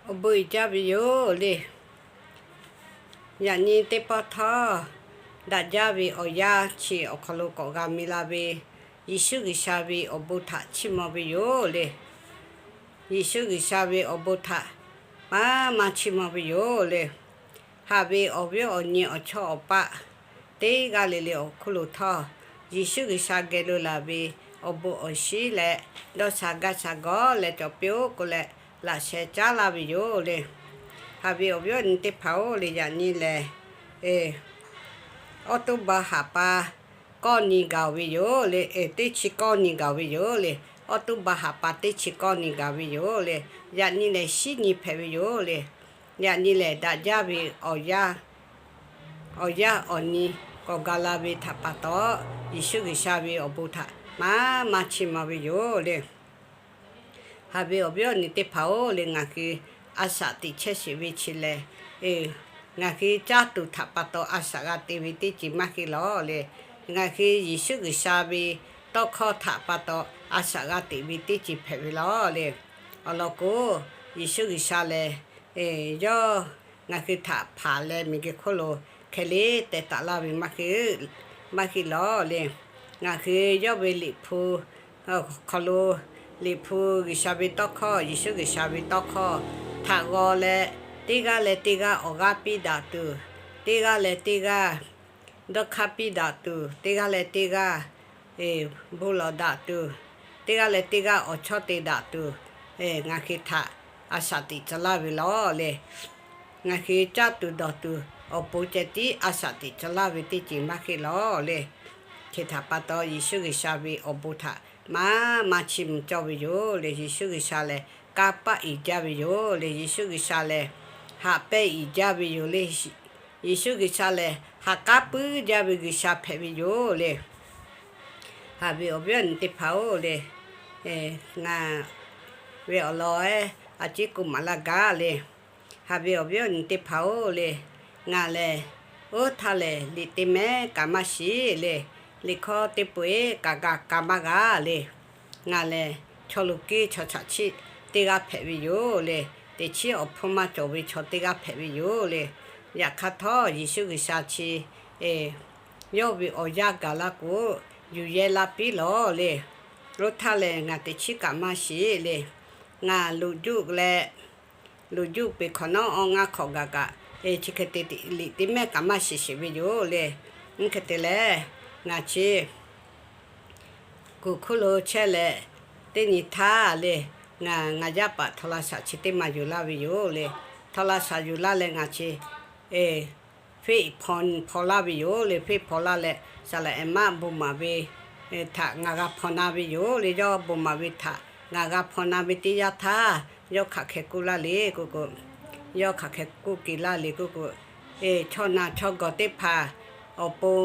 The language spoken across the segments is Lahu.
Awˬ bon uiˍ jaˇ ve yoˬ le. Yaꞈ nyi teˇ pawˆ htawˇ, daꞈ jaˇ ve awˬ yanˇ chi awˬ hk'aw lo k'awꞈ g'a mi la ve, Yeˍsuˆ G'uiˬsha ve awˬ bon htaꞈ chiˇ mvuh ve yoˬ le. Yeˍsuˆ G'uiˬsha ve awˬ bon htaꞈ maˇ maˇ chiˇ mvuh ve yoˬ le. Haꞈ ve awˬ viˉ awˬ nyi awˬ chawˇ awˬ paˆ teˇ g'aˇ le le awˬ hk'oˆ lo htawˇ, Yeˍsuˆ G'uiˬsha geh lo laˬ ve awˬ bon awˬ shinˉ leh dawˇ sha gaˇ sha gawˬ leh cawˬ piˇ-oˆ k'oˆ leh laꞈ sheh caˉ laˇ ve yoˬ le. Haꞈ ve awˬ viˉ awˬ nyi teˇ hpaˍ-oˬ le, yaꞈ nyi lehˬ, October haˍ pa kawˇ nyi gaˬ ve yoˬ le. Teˇ chi kawˇ nyi gaˬ ve yoˬ le. October haˍ pa teˇ chi kawˇ nyi gaˬ ve yoˬ le. Yaꞈ nyi lehˬ shinˉ nyi hpehꞈ ve yoˬ le. Yaꞈ nyi lehˬ daꞈ jaˇ ve awˬ yanˇ, awˬ yanˇ awˬ nyi k'awꞈ gaˬ la ve htaꞈ pa taw, Yeˍsuˆ G'uiˬsha ve awˬ bon htaꞈ maˇ maˇ chiˇ mvuh ve yoˬ le. Haꞈ ve awˬ viˉ awˬ nyi teˇ hpaˍ-oˬ le, ngaˬ hui a shaꞈ teꞈ chehˇ sheˍ ve chi lehˬ, ngaˬ hui caˇ tuˬ htaꞈ pa taw a shaꞈ g'a te ve teˇ ceuˬ maˇ heˆ lawˬ le. Ngaˬ hui Yeˍsuˆ G'uiˬsha ve tawˇ hkawˇ htaꞈ pa taw a shaꞈ g'a teꞈ ve teˇ ceuˬ hpehꞈ ve lawˬ le. Awˬ lawn k'o, Yeˍsuˆ G'uiˬsha lehˬ yawˇ ngaˬ hui htaꞈ hpanˍ leh miˬguiˬ hk'oˆ lo hkeh le teh taˍ laˇ ve maˇ heˆ lawˬ le. Ngaˬ hui yawˇ ve Liꞈ hpu hk'aw lo, Liꞈ hpu G'uiˬsha ve tawˇ hkawˇ, Yeˍsuˆ G'uiˬsha ve tawˇ hkawˇ htaꞈ g'aw leh, teˇ g'aˇ leh teˇ g'aˇ awˬ g'aˇ piˇ daꞈ tuˬ, teˇ g'aˇ leh teˇ g'aˇ dawˇ hk'aˇ piˇ daꞈ tuˬ, teˇ g'aˇ leh teˇ g'aˇ bon lawˬ daꞈ tuˬ, teˇ g'aˇ leh teˇ g'aˇ awˬ chawˇ te daꞈ tuˬ, ngaˬ hui htaꞈ a shaꞈ teꞈ tcuh laˇ ve lawˬ le. Ngaˬ hui caˇ tuˬ dawˬ tuˬ awˬ pon ceh tiˉ a shaꞈ teꞈ tcuh laˇ ve teˇ ceuˬ maˇ heˆ lawˬ le. Chi htaꞈ pa taw, Yeˍsuˆ G'uiˬsha ve awˬ bon htaꞈ maˇ maˇ chiˇ mvuh cawˇ ve yoˬ le. Yeˍsuˆ G'uiˬsha lehˬ kanˇ paˆ uiˍ jaˇ ve yoˬ le. Yeˍsuˆ G'uiˬsha lehˬ haꞈ pehnˇ uiˍ jaˇ ve yoˬ le. Yeˍsuˆ G'uiˬsha lehˬ ha k'aˉ puiˉ jaˇ ve G'uiˬsha hpehꞈ ve yoˬ le. Haꞈ ve awˬ viˉ awˬ nyi teˇ hpaˍ-oˬ le, ngaˬ ve awˬ lawn ehˉ a ciˉ k'oˆ maˍ laˇ gaˇ le. Haꞈ ve awˬ viˉ awˬ nyi teˇ hpaˍ-oˬ le, ngaˬ lehˬ oˇ htaˇ lehˬ liꞈ te mehˉ kaꞈ maˇ shiˍ le. Liꞈ hkawˇ teˇ pawˆ-eˬ kaꞈ g'a kaꞈ maˇ g'a le. Ngaˬ lehˬ chaw loˍ kiˇ chaw chaꞈ chiˆ teˇ g'aˇ hpehꞈ ve yoˬ le. Teꞈ chiˉ awˬ hpfuhˇ maˇ cawˬ ve chaw teˇ g'aˇ hpehꞈ ve yoˬ le. Yaꞈ hk'aˇ htawˇ, Yeˍsuˆ G'uiˬsha chi yawˇ ve awˬ yanˇ gaˬ laˇ k'o, yuˬ yehˇ laˇ piˉ lawˬ le. Oˇ htaˇ lehˬ ngaˬ teꞈ chiˉ kaꞈ maˇ shiˍ le. Ngaˬ loꞈ juˆ leh, loꞈ juˆ peˬ hk'awꞈ nawˉ awˇ ngaˇ hk'awꞈ gaˬ kaꞈ, chi hk'e te liꞈ te mehˉ kaꞈ maˇ shiˍ sheˍ ve yoˬ le. Nyi hk'e te leh, ngaˬ chi kuˬ hkuˇ lo chehˇ leh, teˇ nyi htaˇ le, ngaˬ ngaˬ yaˇ paˍ htaw la shaꞈ chi teˇ maˬ yuˬ laˇ ve yoˬ le. Htaw la shaꞈ yuˬ laˇ leh ngaˬ chi feˆ hpaw laˇ ve yoˬ le. Feˆ hpaw laˇ leh, saˍ laꞈ ehˍ maˆ bon maˍ ve htaꞈ ngaˬ g'a hpaw na ve yoˬ le. Yawˇ bon maˍ ve htaꞈ ngaˬ g'a hpaw na ve teˇ yanˇ htaˇ, yawˇ hk'aˬ hk'e k'oˆ laˇ le k'oˆ k'o, yawˇ hk'aˬ hk'e k'oˆ k'oˆ laˇ le k'oˆ k'o, chaw naˬ chaw gawˬ teˇ hpaˍ awˬ pon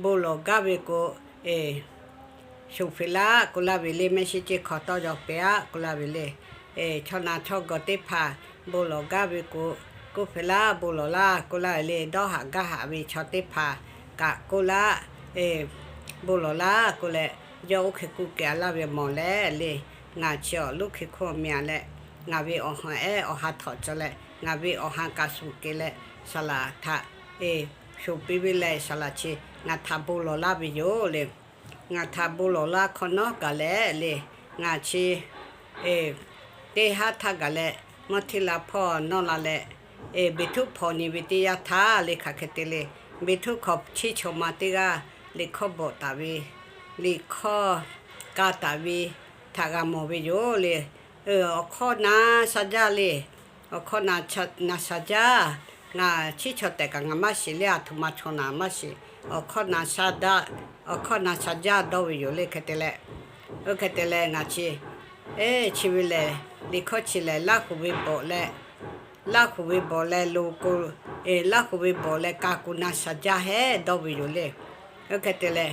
bon lawˬ gaˇ ve k'o, shoˍ hpeꞈ laˇ k'oˆ laˇ ve le. Mehˆ shiˉ ceˇ hk'aw tawˇ yaw pehˍ aˆ k'oˆ laˇ ve le. Chaw naˬ chaw gawˬ teˇ hpaˍ bon lawˬ gaˇ ve k'o, k'oˆ hpeꞈ laˇ, bon lawˬ laˇ k'oˆ laˇ ve le. Dawˇ haꞈ gaˇ haꞈ ve chaw teˇ hpaˍ kaꞈ k'oˆ laˇ, bon lawˬ laˇ k'oˆ leh, yawˇ oˇ hk'e k'oˆ kehˬ laˇ ve mawˬ leh le. Ngaˬ chi awˬ loˉ hk'e hk'oˆ mi-a leh, ngaˬ ve awˬ ha ehˉ awˬ ha htawꞈ cawˬ leh, ngaˬ ve awˬ ha kaꞈ suˍ kehˬ leh, saˍ laꞈ htaꞈ shoˍ piˇ ve leh, saˍ laꞈ chi ngaˬ htaꞈ bon lawˬ laˇ ve yoˬ le. Ngaˬ htaꞈ bon lawˬ laˇ hk'awꞈ nawˉ gaˬ leh le, ngaˬ chi teˇ haˉ htaˇ gaˬ leh, mvuhˇ hteˇ la hpawˇ nawˇ la leh, beˬ htuˇ hpawnˬ nyi ve teˇ yanˇ htaˇ le, hk'aˬ hk'e te le, beˬ htuˇ hkawꞈ chiˇ chaw ma teˇ g'aˇ liꞈ hkawˇ bvuhꞈ taˍ ve, liꞈ hkawˇ ka taˍ ve htaꞈ g'a mawˬ ve yoˬ le. Awˬ hkawˇ na sha jaˇ le. Awˬ hkawˇ na sha jaˇ. Ngaˬ chiˇ chaw tehꞈ kaꞈ ngaˬ maˇ shiˍ le. A htoꞈ ma chaw naˬ maˇ shiˍ. Awˬ hkawˇ na sha daꞈ, awˬ hkawˇ na sha jaˇ dawˇ ve yoˬ le. Hk'e te leh, oˇ hk'e te leh ngaˬ chi, eˇ chi ve lehˬ, liꞈ hkawˇ chi lehˬ Laˇ huˍ ve bawꞈ leh, Laˇ huˍ ve bawꞈ leh lo k'o, Laˇ huˍ ve bawꞈ leh ka k'o na sha jaˇ hehˉ dawˇ ve yoˬ le. Oˇ hk'e te leh,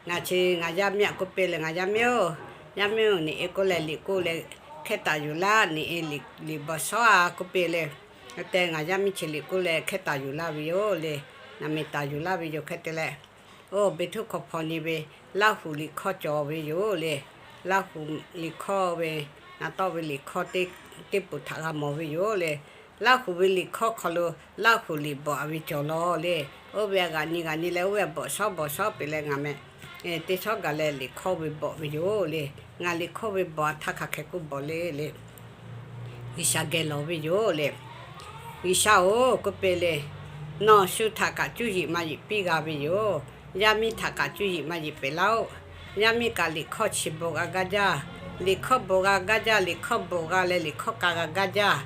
ngaˬ chi ngaˬ yaˇ miˇ aꞈ k'oˆ piˇ leh, Ngaˬ yaˇ miˇ-oˬ, yaˇ miˇ-oˬ, neꞈ e k'oˆ leh liꞈ k'oˆ leh hkehˇ taˍ yuˬ laˇ. Neꞈ e liꞈ bvuhꞈ shawˉ-a k'oˆ piˇ le. Te ngaˬ yaˇ miˇ chi liꞈ k'oˆ leh hkehˇ taˍ yuˬ laˇ ve yoˬ le. Naˬ miˍ taˍ yuˬ laˇ ve yoˬ. Hk'e te leh, oˇ beˬ htuˇ hkawꞈ hpawnˬ nyi ve Laˇ huˍ liꞈ hkawˇ cawˬ ve yoˬ le. Laˇ huˍ liꞈ hkawˇ ve ngaˬ tawˇ ve liꞈ hkawˇ teˇ peuˬ htaꞈ g'a mawˬ ve yoˬ le. Laˇ huˍ ve liꞈ hkawˇ hk'aw lo Laˇ huˍ liꞈ bvuhꞈ a ve cawˬ law le. Oˇ ve a g'aꞈ nyi g'aꞈ nyi leh oˇ ve a bvuhꞈ shawˉ bvuhꞈ shawˉ peꞈ leh ngaˬ meh teˇ shawˉ gaˬ leh liꞈ hkawˇ ve bvuhꞈ ve yoˬ le. Ngaˬ liꞈ hkawˇ ve bvuhꞈ a htaˇ hk'aˬ hk'e k'oˆ bvuhꞈ le le. G'uiˬsha geh lawˬ ve yoˬ le. G'uiˬsha-oˬ, k'oˆ piˇ le, nawˬ shu htaꞈ kaꞈ cuˇ yiˍ maˇ yiˍ piˇ g'a ve yoˬ. Yaˇ miˇ htaꞈ kaꞈ cuˇ yiˍ maˇ yiˍ peꞈ laˇ-oˆ. Yaˇ miˇ kaꞈ liꞈ hkawˇ chi bon g'a gaˇ jaˇ. Liꞈ hkawˇ bon g'a gaˇ jaˇ. Liꞈ hkawˇ bon g'a leh liꞈ hkawˇ ka g'a gaˇ jaˇ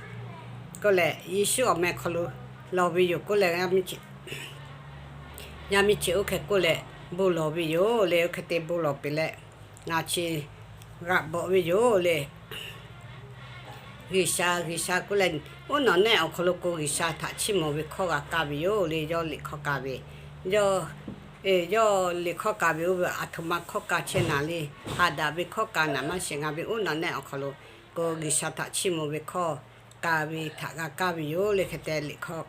k'oˆ leh, Yeˍsuˆ awˬ meh hk'aw lo lawˬ ve yoˬ k'oˆ leh, yaˇ miˇ chi oˇ hk'e k'oˆ leh bon lawˬ ve yoˬ le. Oˇ hk'e te bon lawˬ peꞈ leh, ngaˬ chi g'aꞈ bvuhꞈ ve yoˬ le. G'uiˬsha, G'uiˬsha k'oˆ leh, oˇ nawˬ nehˆ awˬ hk'aw lo k'o G'uiˬsha htaꞈ chiˇ mvuh ve hkawˇ g'a kaˇ ve yoˬ le. Yawˇ liꞈ hkawˇ ka ve, yawˇ, yawˇ liꞈ hkawˇ ka ve oˇ ve aˬ htoꞈ ma hkawˇ ka chehˇ naˍ le. Haꞈ daꞈ ve hkawˇ ka naˍ maˇ shiˍ. Ngaˬ ve oˇ nawˬ nehˆ awˬ hk'aw lo k'o G'uiˬsha htaꞈ chiˇ mvuh ve hkawˇ ka ve htaꞈ g'a kaˇ ve yoˬ le. Hk'e te liꞈ hkawˇ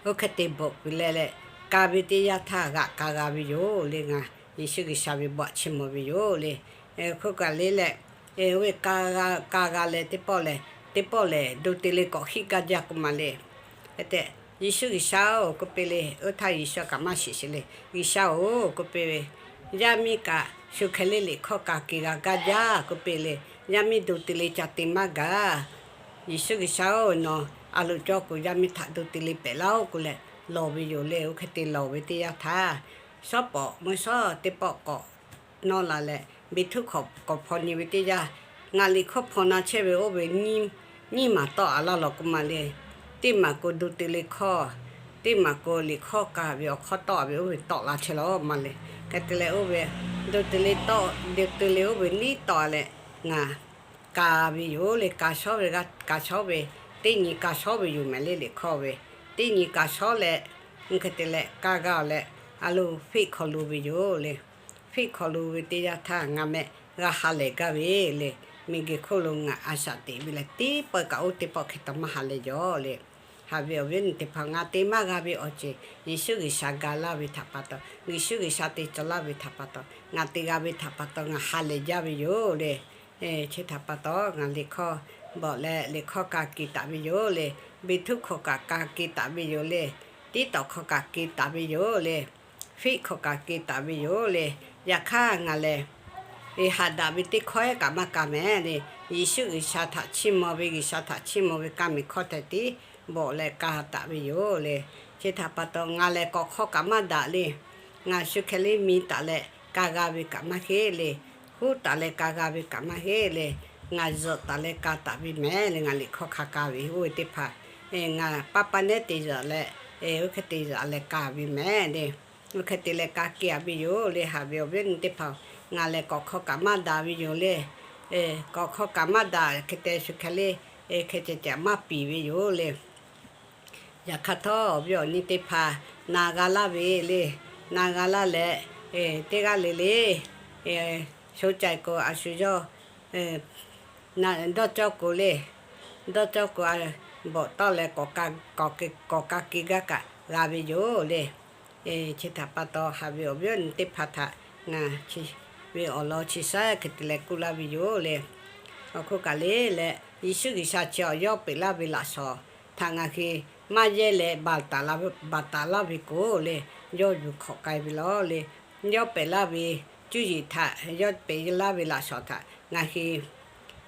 oˇ hk'e te bvuhꞈ piˇ leh leh, ka ve teˇ yanˇ htaˇ g'aꞈ ka g'a ve yoˬ le. Ngaˬ Yeˍsuˆ G'uiˬsha ve bvuhꞈ chiˇ mvuh ve yoˬ le. Hk'oˆ kaꞈ le leh, oˇ ve ka g'a leh teˇ pawˆ lehˬ, teˇ pawˆ lehˬ do te le k'awꞈ hiˆ gaˇ jaˇ k'oˆ ma le. Hk'e te, Yeˍsuˆ G'uiˬsha-oˬ, k'oˆ piˇ le. Oˇ htaˇ Yeˍsuˆ kaꞈ maˇ shiˍ sheˍ le. G'uiˬsha-oˬ, k'oˆ piˇ ve, yaˇ miˇ kaꞈ shu hk'e le liꞈ hkawˇ ka ke g'a gaˇ jaˇ k'oˆ piˇ le. Yaˇ miˇ do te le ca te maˇ gaˬ. Yeˍsuˆ G'uiˬsha-oˬ, nawˬ a loˍ cawˇ k'o yaˇ miˇ htaꞈ do te le pehꞈ laˇ-oˆ k'oˆ leh lawˬ ve yoˬ le. Oˇ hk'e te lawˬ ve teˇ yanˇ htaˇ, shawˉ pawˍ mvuhˇ shawˉ teˇ pawˆ k'awꞈ nawˇ la leh, beˬ htuˇ hkawꞈ k'awꞈ hpaw nyi ve teˇ yanˇ, ngaˬ liꞈ hkawˇ hpaw na chehˇ ve oˇ ve nyiˇ maˬ tawˆ a laˇ lawˬ k'oˆ ma le. Teˇ maˬ k'o do te le hkawˇ, teˇ maˬ k'o liꞈ hkawˇ ka ve awˬ hkawˇ tawˆ ve oˇ ve tawˆ la chehˇ law ma le. Hk'e te leh oˇ ve do te le tawˆ, do te le oˇ ve liˇ tawˆ leh ngaˬ ka ve yoˬ le. Ka shawˉ ve g'a, ka shawˉ ve, teˇ nyi ka shawˉ ve yoˬ mehˍ le. Liꞈ hkawˇ ve teˇ nyi ka shawˉ leh, hk'e te leh ka g'a leh, a loˍ feˆ hk'aw lo ve yoˬ le. Feˆ hk'aw lo ve teˇ yanˇ htaˇ ngaˬ meh g'a ha lehˬ gaˇ ve le. Miˬguiˬ hk'oˆ lo ngaˬ a shaꞈ teꞈ ve lehˬ, teˇ pawˆ kaꞈ oˇ teˇ pawˆ hk'e taw maˇ ha lehˬ jaw le. Haꞈ ve awˬ viˉ awˬ nyi teˇ hpaˍ, ngaˬ te maˇ g'a ve awˬ ceuˬ Yeˍsuˆ G'uiˬsha ga laˇ ve htaꞈ pa taw, Yeˍsuˆ G'uiˬsha te cawˬ laˇ ve htaꞈ pa taw, ngaˬ te g'a ve htaꞈ pa taw ngaˬ ha lehˬ jaˇ ve yoˬ le. Chi htaꞈ pa taw ngaˬ liꞈ hkawˇ bvuhꞈ leh liꞈ hkawˇ ka ke taˍ ve yoˬ le. Beˬ htuˇ hkawꞈ kaꞈ ka ke taˍ ve yoˬ le. Tiˉ tawꞈ hkawꞈ kaꞈ ke taˍ ve yoˬ le. Feˆ hkawꞈ kaꞈ ke taˍ ve yoˬ le. Yaꞈ hk'aˇ ngaˬ lehˬ, haꞈ daꞈ ve teˇ hkawˇ ehˉ kaꞈ maˇ ka mehˍ le. Yeˍsuˆ G'uiˬsha htaꞈ chiˇ mvuh ve, G'uiˬsha htaꞈ chiˇ mvuh ve kaˇ miˬ hkawˇ htehꞈ tiˉ bvuhꞈ leh ka taˍ ve yoˬ le. Chi htaꞈ pa taw ngaˬ lehˬ k'awꞈ hk'aw kaꞈ maˇ daꞈ le. Ngaˬ shu hk'e le mi taˍ leh ka g'a ve kaꞈ maˇ heˆ le. Huˉ taˍ leh ka g'a ve kaꞈ maˇ heˆ le. Ngaˬ zuhꞈ taˍ leh ka taˍ ve mehˍ le. Ngaˬ liꞈ hkawˇ hk'a ka ve oˇ ve teˇ hpaˍ, ngaˬ paˇ paˇ nehˉ te zuhꞈ leh, oˇ hk'e te zuhꞈ leh ka ve mehˍ le. Oˇ hk'e te leh ka ke a ve yoˬ le. Haꞈ ve awˬ viˉ awˬ nyi teˇ hpaˍ, ngaˬ lehˬ k'awꞈ hk'aw kaꞈ maˇ daꞈ ve yoˬ le. K'awꞈ hk'aw kaꞈ maˇ daꞈ hk'e te shu hk'e le, hk'e ceh ceh maˇ piˍ ve yoˬ le. Yaꞈ hk'aˇ htawˇ awˬ viˉ awˬ nyi teˇ hpaˍ, na g'a laˇ ve le. Na g'a laˇ leh, teˇ g'aˇ le le, sho cai k'o a shu yawˇ dawˇ cawˇ k'o le, dawˇ cawˇ k'o, bvuhꞈ tawˆ leh k'awꞈ ka ke gaˇ kaꞈ g'a ve yoˬ le. Chi htaꞈ pa taw haꞈ ve awˬ viˉ awˬ nyi teˇ hpaˍ htaꞈ ngaˬ ve awˬ lawn chi shaˉ hk'e te leh k'oˆ laˇ ve yoˬ le. Awˬ hk'oˆ kaꞈ le leh, Yeˍsuˆ G'uiˬsha chi awˬ yawˇ peꞈ laˇ ve laꞈ shawnˍ htaꞈ ngaˬ hui maˇ yehˇ leh baˬ taˍ laˇ ve k'o le, yawˇ yuˬ hk'awꞈ k'ai ve law le. Yawˇ peꞈ laˇ ve cuˇ yiˍ htaꞈ, yawˇ peꞈ laˇ ve laꞈ shawnˍ htaꞈ ngaˬ hui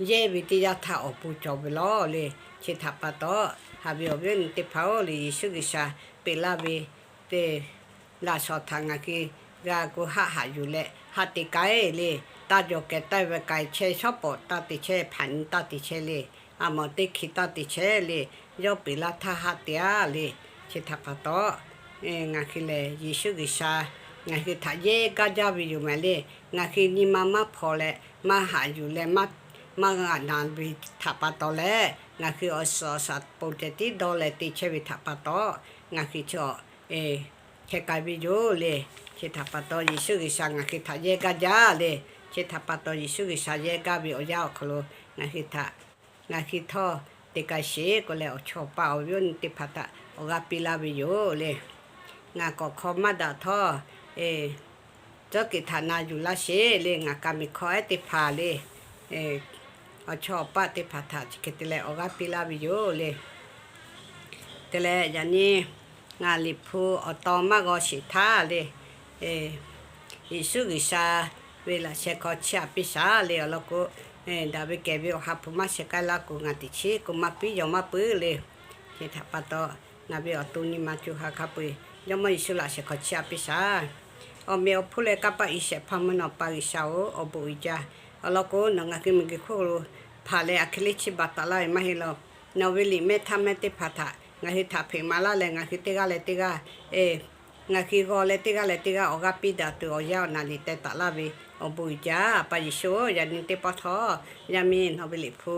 yehˇ ve teˇ yanˇ htaˇ awˬ pon cawˬ ve law le. Chi htaꞈ pa taw, haꞈ ve awˬ viˉ awˬ nyi teˇ hpaˍ-oˬ le, Yeˍsuˆ G'uiˬsha peꞈ laˇ ve te laꞈ shawnˍ htaꞈ ngaˬ hui g'a k'o haˆ haꞈ yuˬ leh haˆ te k'ai le. Taˇ jaw keh taˇ ve k'ai chehˇ, shawˉ pawˍ taˇ te chehˇ, hpaꞈ nyi taˇ te chehˇ le. A mawˬ teˇ hkui taˇ te chehˇ le. Yawˇ peꞈ laˇ htaˇ haˆ te a le. Chi htaꞈ pa taw, ngaˬ hui lehˬ Yeˍsuˆ G'uiˬsha ngaˬ hui htaꞈ yehˇ gaˇ jaˇ ve yoˬ mehˍ le. Ngaˬ hui nyi ma maˇ hpaw leh maˇ haꞈ yuˬ leh maˇ g'aꞈ na ve htaꞈ pa taw leh, ngaˬ hui awˬ suhˍ awˬ shaˍ ponˬ ceh tiˉ dawˇ leh te chehˇ ve htaꞈ pa taw, ngaˬ hui chi hk'e k'ai ve yoˬ le. Chi htaꞈ pa taw Yeˍsuˆ G'uiˬsha ngaˬ hui htaꞈ yehˇ gaˇ jaˇ le. Chi htaꞈ pa taw Yeˍsuˆ G'uiˬsha yehˇ gaˇ ve awˬ yanˇ awˬ hk'aw lo ngaˬ hui htaꞈ, ngaˬ hui htawˇ te k'ai sheˍ k'oˆ leh, awˬ chawˇ awˬ paˆ awˬ viˉ awˬ nyi teˇ hpaˍ htaꞈ awˬ g'aˇ piˇ laˇ ve yoˬ le. Ngaˬ k'awꞈ hk'aw maˇ daꞈ htawˇ, cawˇ kiꞈ htaꞈ na yuˬ laˇ sheˍ le. Ngaˬ ka miˬ hkawˇ ehˉ teˇ hpaˍ le, awˬ chawˇ awˬ paˆ teˇ hpaˍ htaꞈ chi hk'e te leh awˬ g'aˇ piˇ laˇ ve yoˬ le. Te leh yaꞈ nyi ngaˬ Liꞈ hpu awˬ tawn maˇ g'aw sheˍ htaˇ le, Yeˍsuˆ G'uiˬsha ve laꞈ sheh hk'aw chiˇ aꞈ piˇ shaˍ le. Awˬ lawn k'o, daꞈ ve kehˬ ve Awˬ ha hpu maˇ sheh k'ai laˇ k'o, ngaˬ teꞈ chiˉ k'oˆ maˇ piˉ yaw maˇ puiˉ le. Chi htaꞈ pa taw, ngaˬ ve awˬ to nyi ma co ha hk'a peu-eˬ Jawˇmawˇ Yeˍsuˆ laꞈ sheh hk'aw chiˇ aꞈ piˇ shaˍ. Awˬ meꞈ awˬ hponˇ leh kanˇ paˆ i shehˍ hpaˇ mvuhˇ naw pa G'uiˬsha-oˬ, awˬ bon uiˍ jaˇ. Awˬ lawn k'o, nawˬ ngaˬ hui miˬguiˬ hk'oˆ lo hpanˍ leh aˬ hk'e le chiˇ baˬ taˍ laˇ ve maˇ heˆ law. Nawˬ ve liꞈ mehˇ htaˇ mehˇ teˇ hpaˍ htaꞈ ngaˬ hui htaꞈ hpeꞈ maˍ laˇ leh, ngaˬ hui teˇ g'aˇ leh teˇ g'aˇ, ngaˬ hui g'aw leh teˇ g'aˇ leh teˇ g'aˇ awˬ g'aˇ piˇ daꞈ tuˬ awˬ yanˇ awˬ naˍ liꞈ teh taˍ laˇ ve awˬ bon uiˍ jaˇ. A pa Yeˍsuˆ-oˬ, yaꞈ nyi teˇ pawˆ htawˇ yaˇ miˇ nawˬ ve liꞈ hpu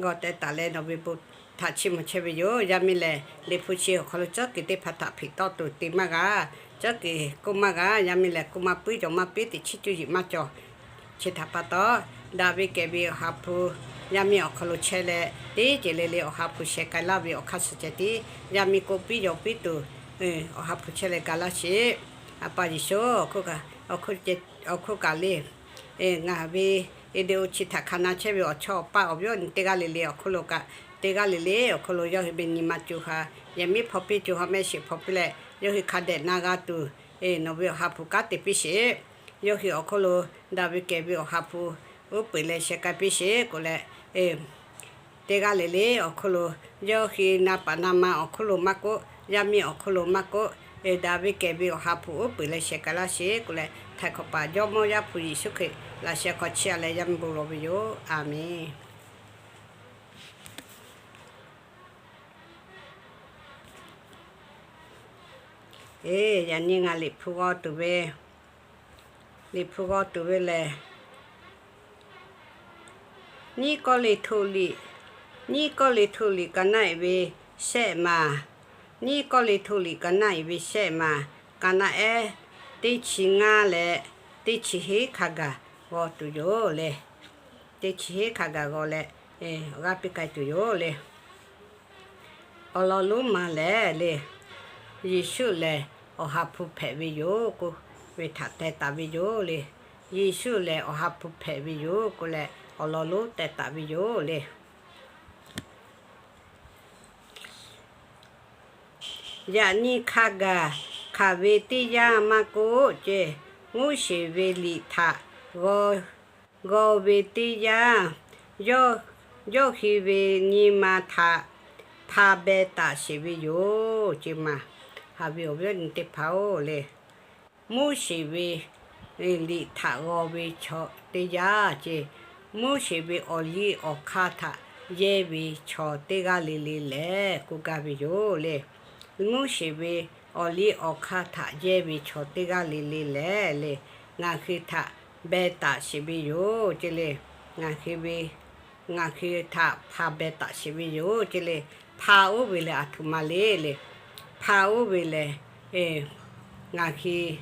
g'aw teh taˍ leh nawˬ ve bon htaꞈ chiˇ mvuh chehˇ ve yoˬ. Yaˇ miˇ lehˬ, liꞈ hpu chi awˬ hk'aw lo cawˇ kuiˬ teˇ hpaˍ htaꞈ hpeꞈ tawˆ tuˬ te maˇ g'a. Cawˇ kuiˬ k'oˆ maˇ g'a. Yaˇ miˇ lehˬ, k'oˆ maˇ puiˉ yaw maˇ piˉ, teꞈ chiˉ cuˇ yiˍ maˇ cawˬ. Chi htaꞈ pa taw, daꞈ ve kehˬ ve Awˬ ha hpu yaˇ miˇ awˬ hk'aw lo chehˇ leh, teˇ ceuˬ le le Awˬ ha hpu sheh k'ai laˇ ve awˬ hk'aˇ suh ceh tiˉ yaˇ miˇ k'oˆ piˉ yaw piˉ tuˬ, Awˬ ha hpu chehˇ leh ga laˇ sheˍ. A pa Yeˍsuˆ, awˬ hk'oˆ kaꞈ le, ngaˬ ve video chi htaꞈ hk'a na chehˇ ve awˬ chawˇ awˬ paˆ awˬ viˉ awˬ nyi teˇ g'aˇ le le awˬ hk'oˆ lo kaꞈ, teˇ g'aˇ le le awˬ hk'oˆ lo yawˇ hui ve nyi ma co ha, yehˬ miˉ hpaw piˇ co ha mehˆ shiˍ hpaw piˇ leh, yawˇ hui hk'a dehꞈ na g'a tuˬ, nawˬ ve Awˬ ha hpu kanˉ te piˇ sheˍ. Yawˇ hui awˬ hk'oˆ lo daꞈ ve kehˬ ve Awˬ ha hpu uˉ peunˍ leh sheh k'ai piˇ sheˍ k'oˆ leh, teˇ g'aˇ le le awˬ hk'oˆ lo, yawˇ hui na paˍ na ma awˬ hk'oˆ lo maˇ k'oˆ, yaˇ miˇ awˬ hk'oˆ lo maˇ k'oˆ, daꞈ ve kehˬ ve Awˬ ha hpu uˉ peunˍ leh sheh k'ai laˇ sheˍ k'oˆ leh, htaiˍ hk'awꞈ paˍ Jawˇmawˇ Yaˇ hpu Yeˍsuˆ Hkriꞈ laꞈ sheh hk'aw chiˇ aꞈ leh yaˇ miˇ bon lawˬ ve yoˬ. A menˬ. Eˬ, yaꞈ nyi ngaˬ Liꞈ hpu g'aw tuˬ ve, Liꞈ hpu g'aw tuˬ ve lehˬ, nyiˇ Kawˇrenˍhtuˆ liꞈ, nyiˇ Kawˇrenˍhtuˆ liꞈ ka naˆ iˍ ve shehˆ maˬ, nyiˇ Kawˇrenˍhtuˆ liꞈ ka naˆ iˍ ve shehˆ maˬ, ka naˆ ehˉ teˇ chi ngaˇ leh teˇ chi hiˉ hk'a gaˬ g'aw tuˬ yoˬ le. Teˇ chi hiˉ hk'a gaˬ g'aw leh, awˬ g'aˇ piˇ k'ai tuˬ yoˬ le. Awˬ lawn lonˉ ma lehˬ le, Yeˍsuˆ lehˬ Awˬ ha hpu hpehꞈ ve yoˬ k'oˆ ve htaꞈ teh taˍ ve yoˬ le. Yeˍsuˆ lehˬ Awˬ ha hpu hpehꞈ ve yoˬ k'oˆ leh, awˬ lawn lonˉ teh taˍ ve yoˬ le. Yaꞈ nyi hk'a gaˬ hk'aˬ ve teˇ yanˇ maˇ k'oˆ ce, Moˉseˍ ve liꞈ htaꞈ g'aw ve teˇ yanˇ, yawˇ hui ve nyi ma htaꞈ hpa beh taˍ sheˍ ve yoˬ ce maˬ. Haꞈ ve awˬ viˉ awˬ nyi teˇ hpaˍ-oˬ le, Moˉseˍ ve liꞈ htaꞈ g'aw ve chaw teˇ yanˇ ce, Moˉseˍ ve awˬ liˇ awˬ hk'aˇ htaꞈ yehˇ ve chaw teˇ g'aˇ le le lehˬ k'oˆ gaˇ ve yoˬ le. Moˉseˍ ve awˬ liˇ awˬ hk'aˇ htaꞈ yehˇ ve chaw teˇ g'aˇ le le lehˬ le, ngaˬ hui htaꞈ beh taˍ sheˍ ve yoˬ ce le. Ngaˬ hui ve, ngaˬ hui htaꞈ hpa beh taˍ sheˍ ve yoˬ ce le. Hpa oˇ ve lehˬ aˬ htoꞈ ma le le. Hpa oˇ ve lehˬ, ngaˬ hui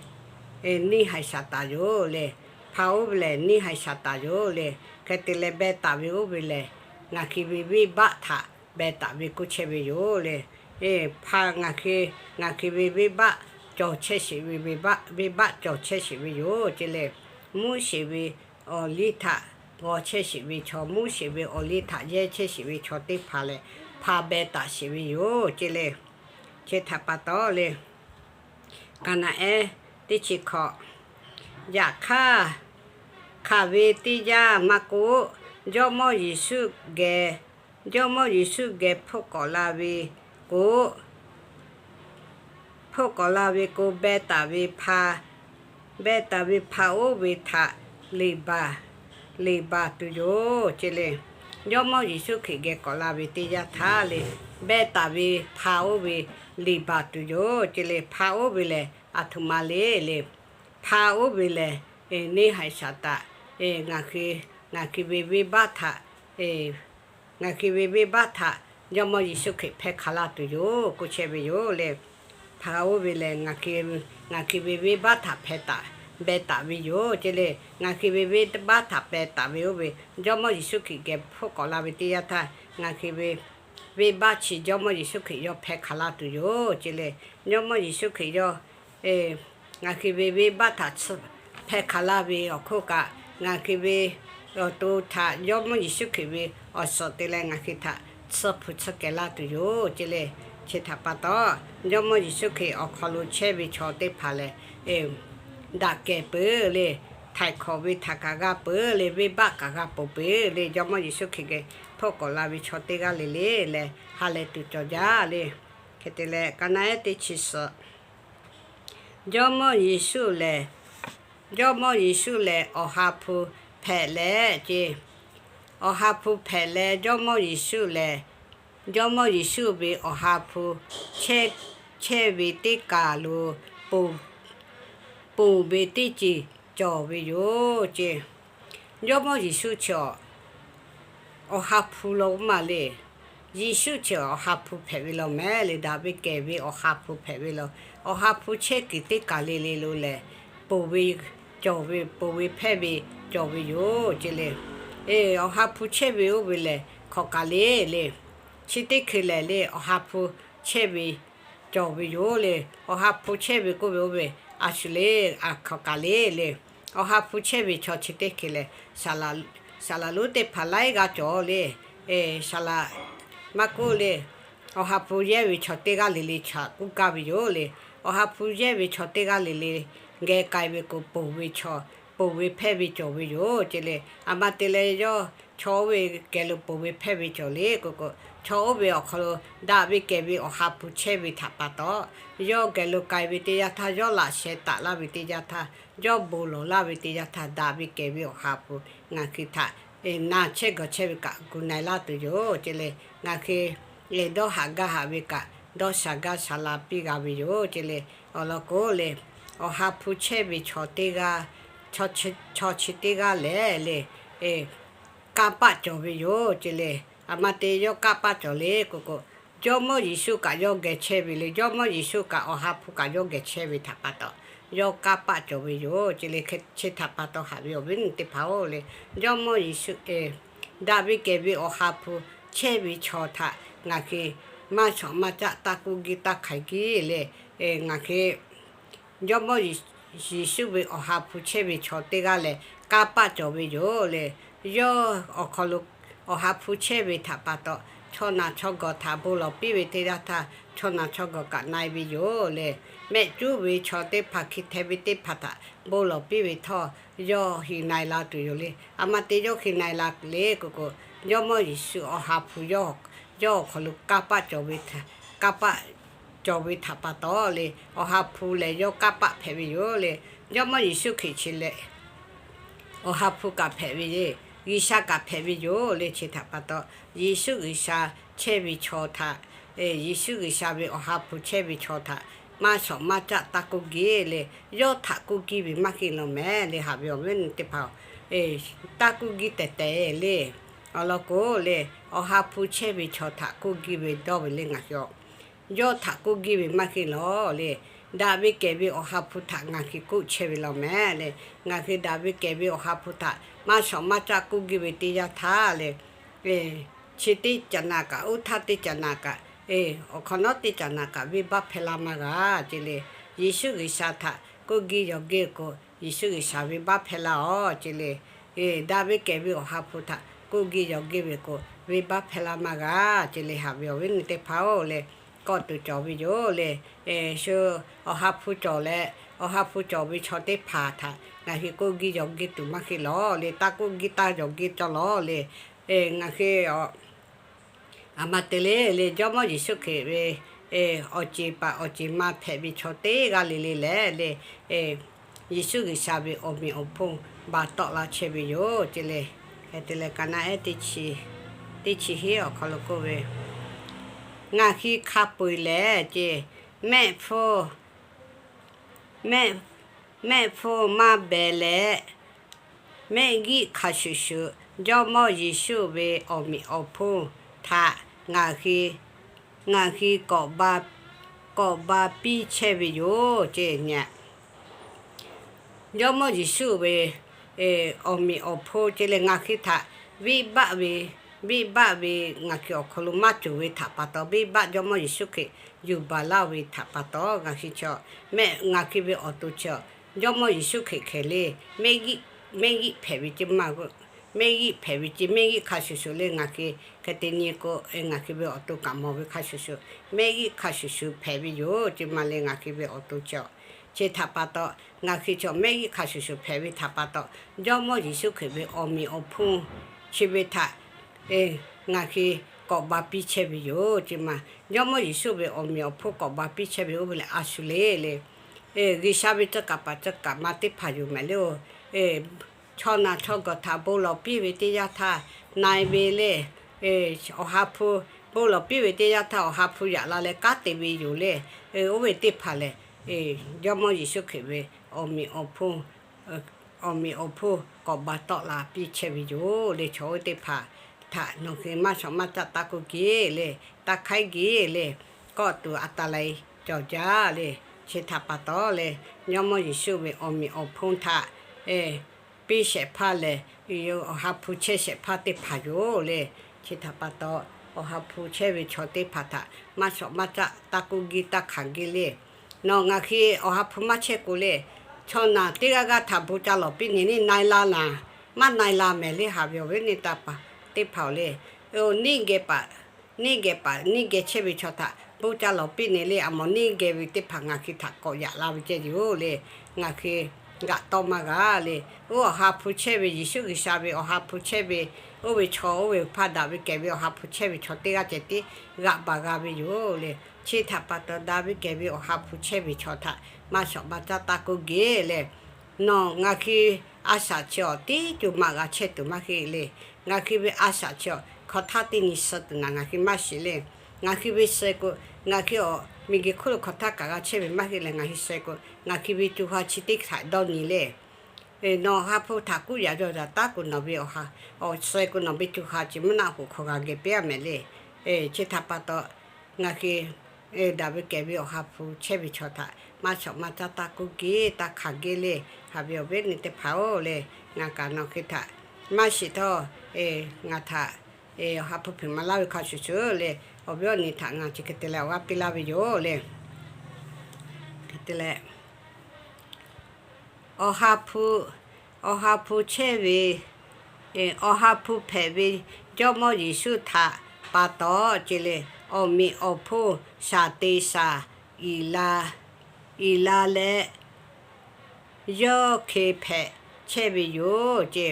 neˇ haiˬ shaˍ taˍ yoˬ le. Hpa oˇ ve lehˬ neˇ haiˬ shaˍ taˍ yoˬ le. Hk'e te leh beh taˍ ve oˇ ve lehˬ, ngaˬ hui ve venˇbaˆ htaꞈ beh taˍ ve k'oˆ chehˇ ve yoˬ le. Hpa ngaˬ hui, ngaˬ hui ve venˇbaˆ cawˬ chehˇ sheˍ ve, venˇbaˆ cawˬ chehˇ sheˍ ve yoˬ ce le. Moˉseˍ ve awˬ liˇ htaꞈ g'aw chehˇ sheˍ ve chaw, Moˉseˍ ve awˬ liˇ htaꞈ yehˇ chehˇ sheˍ ve chaw teˇ hpaˍ lehˬ, hpa beh taˍ sheˍ ve yoˬ ce le. Chi htaꞈ pa taw le, ka naˆ ehˉ teˇ chi hkawꞈ, yaꞈ hk'aˇ hk'aˬ ve teˇ yanˇ maˇ k'oˆ, Jawˇmawˇ Yeˍsuˆ geh, Jawˇmawˇ Yeˍsuˆ geh hpfuhˆ k'awꞈ la ve k'o, hpfuhˆ k'awꞈ la ve k'o, beh taˍ ve hpa, beh taˍ ve hpa oˇ ve htaꞈ liꞈ baˬ, liꞈ baˬ tuˬ yoˬ ce le. Jawˇmawˇ Yeˍsuˆ Hkriꞈ geh k'awꞈ la ve teˇ yanˇ htaˇ le, beh taˍ ve hpa oˇ ve liꞈ baˬ tuˬ yoˬ ce le. Hpa oˇ ve lehˬ aˬ htoꞈ ma le le. Hpa oˇ ve lehˬ, neˇ haiˬ shaˍ taˍ, ngaˬ hui, ngaˬ hui ve venˇbaˆ htaꞈ, ngaˬ hui ve venˇbaˆ htaꞈ Jawˇmawˇ Yeˍsuˆ Hkriꞈ hpehˇ hk'a laˇ tuˬ yoˬ k'oˆ chehˇ ve yoˬ le. Hpa oˇ ve lehˬ, ngaˬ hui ve venˇbaˆ htaꞈ hpeh taˍ, beh taˍ ve yoˬ ce le. Ngaˬ hui ve venˇbaˆ htaꞈ beh taˍ ve oˇ ve, Jawˇmawˇ Yeˍsuˆ Hkriꞈ geh hpfuhˆ k'awꞈ la ve teˇ yanˇ htaˇ, ngaˬ hui ve venˇbaˆ chi Jawˇmawˇ Yeˍsuˆ Hkriꞈ yawˇ hpehˇ hk'a laˇ tuˬ yoˬ ce le. Jawˇmawˇ Yeˍsuˆ Hkriꞈ yawˇ ngaˬ hui ve venˇbaˆ htaꞈ hpehˇ hk'a laˇ ve awˬ hk'oˆ kaꞈ, ngaˬ hui ve awˬ to htaꞈ Jawˇmawˇ Yeˍsuˆ Hkriꞈ ve awˬ suhˍ te leh ngaˬ hui htaꞈ tsuhˇ hpu tsuhˇ kehˬ laˇ tuˬ yoˬ ce le. Chi htaꞈ pa taw, Jawˇmawˇ Yeˍsuˆ Hkriꞈ awˬ hk'aw lo chehˇ ve chaw teˇ hpaˍ lehˬ, daꞈ kehˬ peuˬ le, htaiˍ hkawꞈ ve htaꞈ kaꞈ g'a peuˬ le, venˇbaˆ kaꞈ g'a ponˬ peuˬ le, Jawˇmawˇ Yeˍsuˆ Hkriꞈ geh hpfuhˆ k'awꞈ la ve chaw teˇ g'aˇ le le leh ha lehˬ tuˬ cawˬ jaˇ le. Hk'e te leh ka naˉ ehˉ teˇ chi suhˍ, Jawˇmawˇ Yeˍsuˆ lehˬ, Jawˇmawˇ Yeˍsuˆ lehˬ awˬ ha hpu hpehꞈ leh ce, awˬ ha hpu hpehꞈ leh Jawˇmawˇ Yeˍsuˆ lehˬ, Jawˇmawˇ Yeˍsuˆ ve awˬ ha hpu chehˇ ve teˇ kaˬ lo ponˬ ve teˇ ceuˬ cawˬ ve yoˬ ce. Jawˇmawˇ Yeˍsuˆ chi awˬ ha hpu lo maˇ le. Yeˍsuˆ chi awˬ ha hpu hpehꞈ ve law mehˍ le, daꞈ ve kehˬ ve awˬ ha hpu hpehꞈ ve law. Awˬ ha hpu chehˇ kuiˬ teˇ kaˬ le le lo lehˬ, ponˬ ve cawˬ ve, ponˬ ve hpehˇ ve cawˬ ve yoˬ ce le. Awˬ ha hpu chehˇ ve oˇ ve lehˬ hk'awꞈ kaˬ le le. Chi teˇ hkui lehˬ le, awˬ ha hpu chehˇ ve cawˬ ve yoˬ le. Awˬ ha hpu chehˇ ve k'oˆ ve oˇ ve a shu le, a hk'awꞈ kaˬ le le. Awˬ ha hpu chehˇ ve chaw chi teˇ hkui lehˬ, saˍ laˍ lonˉ teˇ hpaˍ laiˉ g'aˇ cawˬ le. Saˍ laˍ maˇ k'oˆ le, awˬ ha hpu yehˇ ve chaw teˇ g'aˇ le le htaꞈ k'oˆ gaˇ ve yoˬ le. Awˬ ha hpu yehˇ ve chaw teˇ g'aˇ le le geh k'ai ve k'o, ponˬ ve chaw, ponˬ ve hpehˇ ve cawˬ ve yoˬ ce le. A ma te leh yawˇ chaw oˇ ve geh lo ponˬ ve hpehˇ ve cawˬ le k'o k'o, chaw oˇ ve awˬ hk'aw lo daꞈ ve kehˬ ve awˬ ha hpu chehˇ ve htaꞈ pa taw, yawˇ geh lo k'ai ve teˇ yanˇ htaˇ, yawˇ laꞈ sheh taˍ laˇ ve teˇ yanˇ htaˇ, yawˇ bon lawˬ laˇ ve teˇ yanˇ htaˇ, daꞈ ve kehˬ ve awˬ ha hpu ngaˬ hui htaꞈ na chehˇ gawˬ chehˇ ve kaꞈ gu na-e laˇ tuˬ yoˬ ce le. Ngaˬ hui dawˇ haꞈ gaˇ haꞈ ve kaꞈ, dawˇ sha gaˇ sha la piˇ g'a ve yoˬ ce le. Awˬ lawn k'o le, awˬ ha hpu chehˇ ve chaw teˇ g'aˇ, chaw chi teˇ g'aˇ lehˬ le, kanˇ paˆ cawˬ ve yoˬ ce le. A ma te yawˇ kanˇ paˆ cawˬ le k'o k'o, Jawˇmawˇ Yeˍsuˆ kaꞈ yawˇ geh chehˇ ve le. Jawˇmawˇ Yeˍsuˆ kaꞈ awˬ ha hpu kaꞈ yawˇ geh chehˇ ve htaꞈ pa taw, yawˇ kanˇ paˆ cawˬ ve yoˬ ce le. Chi htaꞈ pa taw haꞈ ve awˬ viˉ awˬ nyi teˇ hpaˍ-oˬ le, Jawˇmawˇ Yeˍsuˆ daꞈ ve kehˬ ve awˬ ha hpu chehˇ ve chaw htaꞈ ngaˬ hui maˇ shawˍ maˇ caˆ taˇ k'oˆ giˇ taˇ hk'aiˬ giˇ le. Ngaˬ hui Jawˇmawˇ Yeˍsuˆ ve awˬ ha hpu chehˇ ve chaw teˇ g'aˇ lehˬ, kanˇ paˆ cawˬ ve yoˬ le. Yawˇ awˬ hk'aw lo awˬ ha hpu chehˇ ve htaꞈ pa taw, chaw naˬ chaw gawˬ htaꞈ bon lawˬ piˇ ve teˇ yanˇ htaˇ, chaw naˬ chaw gawˬ kaꞈ na-e ve yoˬ le. Mehˆ cuˉ ve chaw teˇ hpaˍ, hki hteh ve teˇ hpaˍ htaꞈ bon lawˬ piˇ ve htawˇ, yawˇ heˍ na-e la tuˬ yoˬ le. A ma te yawˇ heˍ na-e la le k'o k'o, Jawˇmawˇ Yeˍsuˆ awˬ ha hpu yawˇ awˬ hk'aw lo kanˇ paˆ cawˬ ve, kanˇ paˆ cawˬ ve htaꞈ pa taw le, awˬ ha hpu lehˬ yawˇ kanˇ paˆ hpehꞈ ve yoˬ le. Jawˇmawˇ Yeˍsuˆ Hkriꞈ chi lehˬ, awˬ ha hpu kaꞈ hpehꞈ ve le, G'uiˬsha kaꞈ hpehꞈ ve yoˬ le. Chi htaꞈ pa taw, Yeˍsuˆ G'uiˬsha chehˇ ve chaw htaꞈ, Yeˍsuˆ G'uiˬsha ve awˬ ha hpu chehˇ ve chaw htaꞈ maˇ shawˍ maˇ caˆ taˇ k'oˆ giˇ le. Yawˇ htaꞈ k'oˆ giˇ ve maˇ heˆ law mehˍ le. Haꞈ ve awˬ viˉ awˬ nyi teˇ hpaˍ-oˬ, taˇ k'oˆ giˇ tehˬ tehˬ le. Awˬ lawn k'o le, awˬ ha hpu chehˇ ve chaw htaꞈ k'oˆ giˇ ve dawˇ ve le ngaˬ hui-oˬ. Yawˇ htaꞈ k'oˆ giˇ ve maˇ heˆ law le. Daꞈ ve kehˬ ve awˬ ha hpu htaꞈ ngaˬ hui k'oˆ chehˇ ve law mehˍ le. Ngaˬ hui daꞈ ve kehˬ ve awˬ ha hpu htaꞈ maˇ shawˍ maˇ caˆ k'oˆ giˇ ve teˇ yanˇ htaˇ le, chi teˇ caꞈ naˍ kaꞈ, oˇ htaˇ teˇ caꞈ naˍ kaꞈ, awˬ hk'awꞈ nawˉ teˇ caꞈ naˍ kaꞈ venˇbaˆ hpehˇ laˇ maˇ g'a ce le. Yeˍsuˆ G'uiˬsha htaꞈ k'oˆ giˇ yawˬ giˇ k'o, Yeˍsuˆ G'uiˬsha venˇbaˆ hpehˇ laˇ-oˬ ce le. Daꞈ ve kehˬ ve awˬ ha hpu htaꞈ k'oˆ giˇ yawˬ giˇ ve k'o, venˇbaˆ hpehˇ laˇ maˇ g'a ce le. Haꞈ ve awˬ viˉ awˬ nyi teˇ hpaˍ-oˬ le, kawˆ tuˬ cawˬ ve yoˬ le. Shu awˬ ha hpu cawˬ leh, awˬ ha hpu cawˬ ve chaw teˇ hpaˍ htaꞈ ngaˬ hui k'oˆ giˇ yawˬ giˇ tuˬ maˇ heˆ law le. Taˇ k'oˆ giˇ taˇ yawˬ giˇ cawˬ law le. Ngaˬ hui a ma te le le, Jawˇmawˇ Yeˍsuˆ Hkriꞈ ve awˬ ceˬ paˍ awˬ ceˬ ma hpehꞈ ve chaw teˇ g'aˇ le le lehˬ le, Yeˍsuˆ G'uiˬsha ve awˬ meꞈ awˬ hponˇ ba tawˆ laˇ chehˇ ve yoˬ ce le. Hk'e te leh ka naˉ ehˉ teˇ chi hiˉ awˬ hk'aw lo k'oˆ ve, ngaˬ hui hk'a peu-eˬ lehˬ ce, mehˆ hpfuhˇ mehˆ hpfuhˇ maˇ beh leh, mehˆ g'uiˆ hk'a shuˍ shuˍ Jawˇmawˇ Yeˍsuˆ ve awˬ meꞈ awˬ hponˇ htaꞈ ngaˬ hui, ngaˬ hui k'awꞈ ba piˇ chehˇ ve yoˬ ce nyi. Jawˇmawˇ Yeˍsuˆ ve awˬ meꞈ awˬ hponˇ ce leh ngaˬ hui htaꞈ venˇbaˆ ve, venˇbaˆ ve ngaˬ hui awˬ hk'aw lo maˇ cawˬ ve htaꞈ pa taw, venˇbaˆ Jawˇmawˇ Yeˍsuˆ Hkriꞈ yuˬ baˬ laˇ ve htaꞈ pa taw, ngaˬ hui chi mehˆ ngaˬ hui ve awˬ to chi Jawˇmawˇ Yeˍsuˆ Hkriꞈ hkeh le, mehˆ g'uiˆ hpehꞈ ve ceˇ maˇ k'o, mehˆ g'uiˆ hpehꞈ ve ce. Mehˆ g'uiˆ hk'a shuˍ shuˍ le ngaˬ hui hk'e te nyi k'o, ngaˬ hui ve awˬ to kaꞈ mawˬ ve hk'a shuˍ shuˍ, mehˆ g'uiˆ hk'a shuˍ shuˍ hpehꞈ ve yoˬ ce ma le ngaˬ hui ve awˬ to chi a. Chi htaꞈ pa taw, ngaˬ hui chaw mehˆ g'uiˆ hk'a shuˍ shuˍ hpehꞈ ve htaꞈ pa taw, Jawˇmawˇ Yeˍsuˆ Hkriꞈ ve awˬ meꞈ awˬ hponˇ chi ve htaꞈ ngaˬ hui k'awꞈ ba piˇ chehˇ ve yoˬ ce ma. Jawˇmawˇ Yeˍsuˆ ve awˬ meꞈ awˬ hponˇ k'awꞈ ba piˇ chehˇ ve oˇ ve lehˬ a shu le le, G'uiˬsha ve tcuh kaˍ paˍ tcuh kaˍ ma teˇ hpaˍ yoˬ mehˍ le oˬ. Chaw naˬ chaw gawˬ htaꞈ bon lawˬ piˇ ve teˇ yanˇ htaˇ na-e ve le. Awˬ ha hpu bon lawˬ piˇ ve teˇ yanˇ htaˇ awˬ ha hpu yaꞈ la leh kanˉ te ve yoˬ le. Oˇ ve teˇ hpaˍ lehˬ, Jawˇmawˇ Yeˍsuˆ Hkriꞈ ve awˬ meꞈ awˬ hponˇ awˬ meꞈ awˬ hponˇ k'awꞈ ba tawˆ la piˇ chehˇ ve yoˬ le. Chaw oˇ teˇ hpaˍ htaꞈ nawˬ hui maˇ shawˍ maˇ caˆ taˇ k'oˆ geˬ le, taˇ hk'aiˉ geˬ le, kawˆ tuˬ a ta lai cawˬ jaˇ le. Chi htaꞈ pa taw le, Jawˇmawˇ Yeˍsuˆ ve awˬ meꞈ awˬ hponˇ htaꞈ piˇ shehˍ hpaˇ lehˬ, awˬ ha hpu chehˇ shehˍ hpaˇ teˇ hpaˍ yoˬ le. Chi htaꞈ pa taw, awˬ ha hpu chehˇ ve chaw teˇ hpaˍ htaꞈ maˇ shawˍ maˇ caˆ taˇ k'oˆ geˬ taˇ hkanˍ geˬ le. Nawˬ ngaˬ hui awˬ ha hpu maˇ chehˇ k'o le, chaw naˬ teˇ g'aˇ g'aˇ htaꞈ bon ca lawˬ piˇ nyi le, na-e la naˍ, maˇ na-e la mehˍ le. Haꞈ ve awˬ viˉ awˬ nyi teˇ hpaˍ le, neˇ geh paˍ neˇ geh paˍ neˇ geh chehˇ ve chaw htaꞈ bon ca lawˬ piˇ nyi le. A mawˬ neˇ geh ve teˇ hpaˍ ngaˬ hui htaꞈ k'awꞈ yaꞈ la ve ceh yoˬ le. Ngaˬ hui g'aꞈ tawˇ maˇ g'a le. Oˇ awˬ ha hpu chehˇ ve Yeˍsuˆ G'uiˬsha ve awˬ ha hpu chehˇ ve, oˇ ve chaw oˇ ve hpaˇ daꞈ ve kehˬ ve awˬ ha hpu chehˇ ve chaw teˇ g'aˇ ceh tiˉ g'aꞈ baˬ g'a ve yoˬ le. Chi htaꞈ pa taw daꞈ ve kehˬ ve awˬ ha hpu chehˇ ve chaw htaꞈ maˇ shawˍ maˇ caˆ taˇ k'oˆ geˬ le. Nawˬ ngaˬ hui a shaꞈ chi awˬ tiˉ co maꞈ g'a chehˇ tuˬ maˇ heˆ le. Ngaˬ hui ve a shaꞈ chi awˬ hk'aw htaˇ teˇ nyi suh tuˬ naˍ ngaˬ hui maˇ shiˍ le. Ngaˬ hui ve suh k'o, ngaˬ hui awˬ miˬguiˬ hk'oˆ lo hk'aw htaˇ kaꞈ g'a chehˇ ve maˇ heˆ leh ngaˬ hui suh k'o, ngaˬ hui ve co ha chi teˇ htaꞈ dawˇ nyi le. Nawˬ awˬ ha hpu htaꞈ kuˇ yaꞈ yaw yaꞈ taˉ k'o, nawˬ ve awˬ ha awˬ suh k'o nawˬ ve co ha chi mvuhˇ naˆ hoꞈ hk'aw g'a geh piˇ-a mehˍ le. Chi htaꞈ pa taw, ngaˬ hui daꞈ ve kehˬ ve awˬ ha hpu chehˇ ve chaw htaꞈ maˇ shawˍ maˇ caˆ taˇ k'oˆ geˬ taˇ hkanˍ geˬ le. Haꞈ ve awˬ viˉ awˬ nyi teˇ hpaˍ-oˬ le, ngaˬ kaꞈ nawˬ hui htaꞈ maˇ shiˍ htawˇ, ngaˬ htaꞈ awˬ ha hpu hpeuꞈ maˍ laˇ ve hk'a shuˍ shuˍ le, awˬ viˉ awˬ nyi htaꞈ ngaˬ chi hk'e te leh awˬ g'aˇ piˇ laˇ ve yoˬ le. Hk'e te leh, awˬ ha hpu, awˬ ha hpu chehˇ ve, awˬ ha hpu hpehꞈ ve Jawˇmawˇ Yeˍsuˆ htaꞈ pa taw ce le, awˬ meꞈ awˬ hponˇ shaˍ te shaˍ iˍ la, iˍ la leh, yawˇ hk'e hpehꞈ chehˇ ve yoˬ ce.